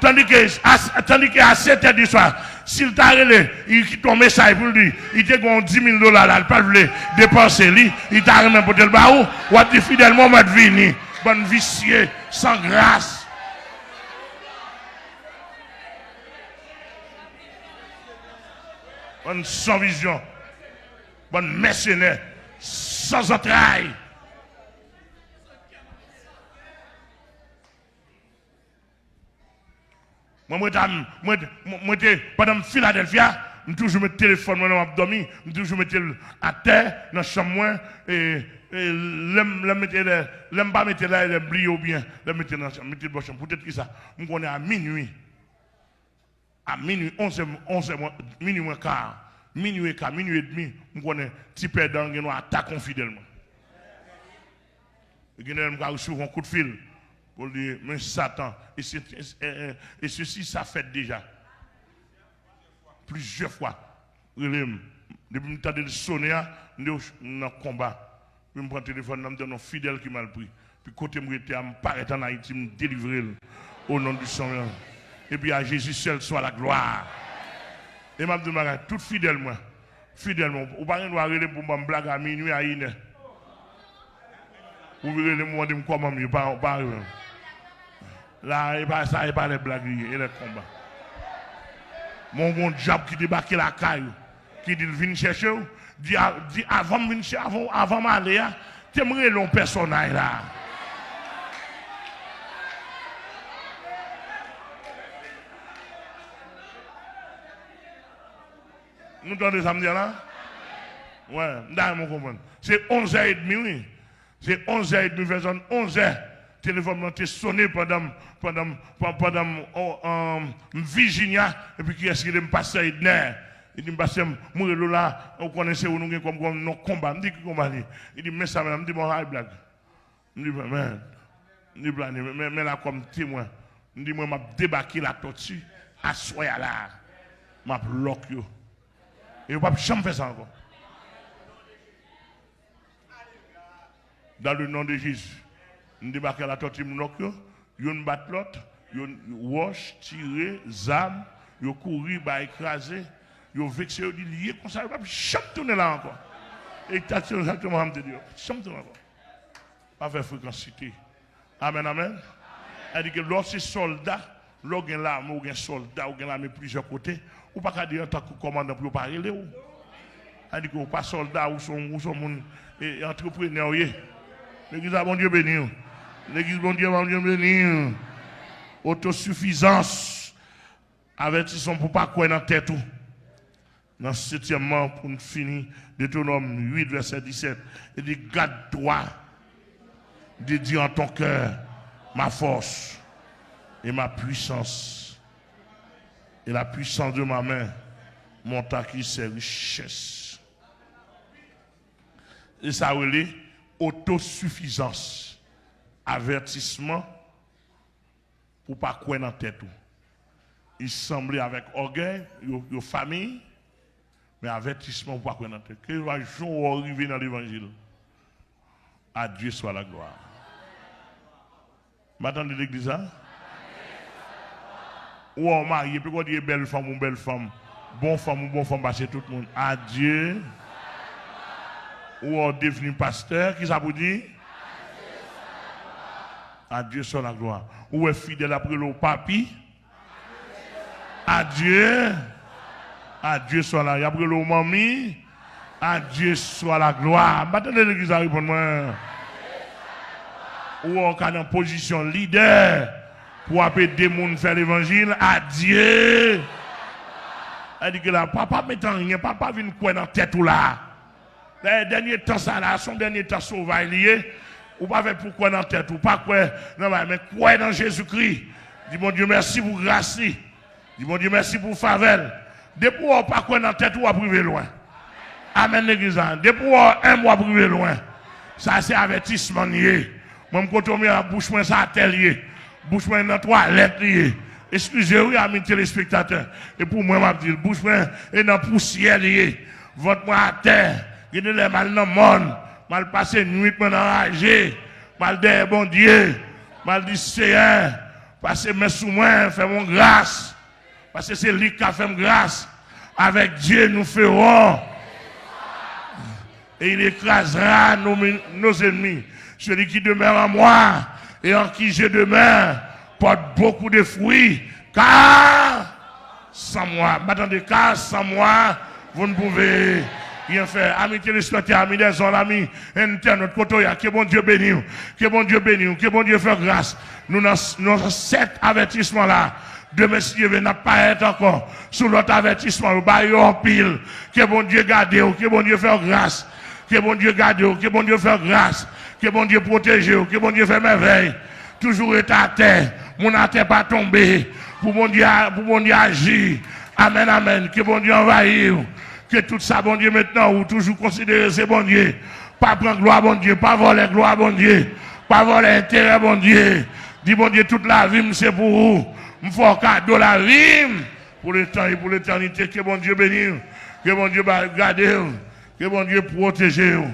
Tandike a, tandike a sèt è di swa, si l ta rele, li kite yon mesaj pou l di, li te gen yon dis mil dola la, li pa t vle depanse li, li ta renmen pote l ba ou, w ap di fidèlman, w mèt vini. Bann visye, san gras. Bann san vizyon. Bann mèsenè, san zantray. Mwen, mwen ta, mwen, mwen, mwen te, pandan m Filadèlfya, m toujou met telefòn mwen nan m ap dòmi, m toujou mete l atè, nan chanm mwen, e, e lè m, lè m mete, lè, lè m pa mete la, e lè m bliye oubyen lè m mete nan chanm, mete l bò chanm. Poutèt kisa? M konnen a minwi, a minwi, onz è, onz è mwen, minwi mwen ka, minwi e ka, minwi edmi, m konnen ti pèdan an gen dwa atake yon fidèl mwen. Gen lè m ka resevwa yon kout fil pou l di, men Satan, e se, e, e, e se si sa fèt deja. Plizyè fwa, rele m. Depi m tande l sonnen an, m di, m nan konba. Epi m pran telefòn nan, m tande yon fidèl ki mal pri. Epi kote m rete a, m parèt ann Ayiti, m delivre l. Au nom du Seigneur. Epi à Jésus seul soit la gloire. E m ap di yon bagay, tout fidèl mwen, fidèl mwen, ou pa gen dwa rele m pou ban m blag a minwi, a inè. Ou rele m, ou mande m kòman m ye, pa, pa rele m. La, e pa sa, e pa lè blag li ye, e lè konba. Mwen, gon dyab ki debake lakay ou, ki di l vin chèche w, di, a, di avan m vin chè, avan, avan m ale a, te m rele yon pèsonaj la. Nou tande sa m di a la? Wè, m ta renmen w konprann. Se onz è edmi, wi. Se onz è edmi, fè zòn onz è. Telefòn mwen te sonnen pandan m, pandan m, pan-, pandan m, o, an, m Virginia, epi kiyès ki rele m? Pastè Edner. Li di m, pastè, m, m rele w la, ou konnen se ou nou gen kòm, kòm non konba. M di, ki konba li? Li di, men sa, men, m di, bon, ay blag. M di, men, men, m di, plane, men, men, men la kòm temwen. M di, mwen, m ap debake Latòti aswè a la. M ap lòk yo. E yo p ap janm fè sa ankò. Dans le nom de Jésus. M debake a Latòti Mounòk yo, youn bat lòt, youn wòch, tire, zam, yo kouri, bay kraze, yo vekse, yo di, "Li ye konsa, yo p ap janm tounen la ankò." E egzakteman sa m te di yo, "Janm tounen ankò." Pa fè frekansite. Amèn, amèn. Sa di ke lè w se sòlda, lè w gen lame, ou gen sòlda, ou gen lame plizyè kote, ou pa ka di antanke kòmandan pou yo pa rele w. Sa di ke ou pa sòlda, ou se yon, ou se yon moun, e, antreprenè w ye. Legliz la, Bondye beni w. Legliz Bondye, Bondye beni w. Otosifizans. Avètisman pou pa kwè nan tèt ou. Nan setyèmman, pou n fini, Detwonòm uit, vèsè disèt, li di, "Garde-toi de dire en ton cœur, ma force et ma puissance, et la puissance de ma main, mon acquis, c'est richesse." E sa rele otosifizans. Avètisman pou pa kwè nan tèt ou. Li sanble avèk ògèy, yo, yo famiy, men avètisman pou pa kwè nan tèt. Kèlkeswa jan w rive nan levanjil, à Dieu soit la gloire. M pa tande legliz la. Ou wè w marye, peko di bèl fanm ou bèl fanm, bon fanm ou bon fanm pase tout moun. À Dieu. Ou wè w devni pastè, kisa pou di? À Dieu soit la gloire. Ou wè fidèl ap rele w papi? À Dieu. À Dieu soit la. Y ap rele w manmi? À Dieu soit la gloire. M pa tande legliz la reponn mwen. Ou wè w ka nan pozisyon lidè pou w ap ede moun fè levanjil? À Dieu. Sa di ke la, papa met anyen, papa vin kwè nan tèt ou la. Dayè, dènye tan sa la, se yon dènye tan sovaj li ye. Ou pa fè pou kwè nan tèt ou, pa kwè nan bagay, men kwè nan Jezikri. Di Bondye mèsi pou gras li. Di Bondye mèsi pou favè l. Depi w pa kwè nan tèt ou, w ap rive lwen. Amèn, legliz la. Depi w enb, w ap rive lwen. Sa se avètisman l ye. Mwen, m kote w, men bouch mwen, se atè l ye. Bouch mwen nan twalèt li ye. Eskize wi, ami telespektatè. E pou mwen, m ap di l, bouch mwen e nan pousyè li ye. Vant mwen atè. Gen de lè m al nan mòn, m al pase nwit mwen anraje. M al dèyè Bondye. M al di, Seyè, pase men sou mwen, fè m yon gras. Paske se li k ka fè m gras. Avec Dieu, nous ferons. Et il écrasera nos, nos ennemis. Celui qui demeure en moi et en qui je demeure porte beaucoup de fruits, car sans moi, m pa tande, car sans moi, vous ne pouvez rien faire. Ami telespektatè, ami dèzòd, ami entènot, kote w ye a, ke Bondye beni w, ke Bondye beni w, ke Bondye fè w gras. Nou nan, nou nan sèt avètisman la. Demen, si Dye vle, n ap parèt ankò sou lòt avètisman yo. Ba yo anpil. Ke Bondye gade w, ke Bondye fè w gras. Ke Bondye gade w, ke Bondye fè w gras. Ke Bondye pwoteje w, ke Bondye fè mèvèy. Toujou rete atè. Moun atè pa tonbe. Pou Bondye, pou Bondye aji. Amèn, amèn. Ke Bondye anvayi w. Ke tout sa Bondye met nan ou, toujou konsidere se Bondye. Pa pran glwa Bondye, pa vòlè glwa Bondye, pa vòlè enterè Bondye. Di Bondye, tout lavi m se pou ou. M fè w kado lavi m pou letan e pou letènite. Ke Bondye beni w. Ke Bondye ba, gade w. Ke Bondye pwoteje w.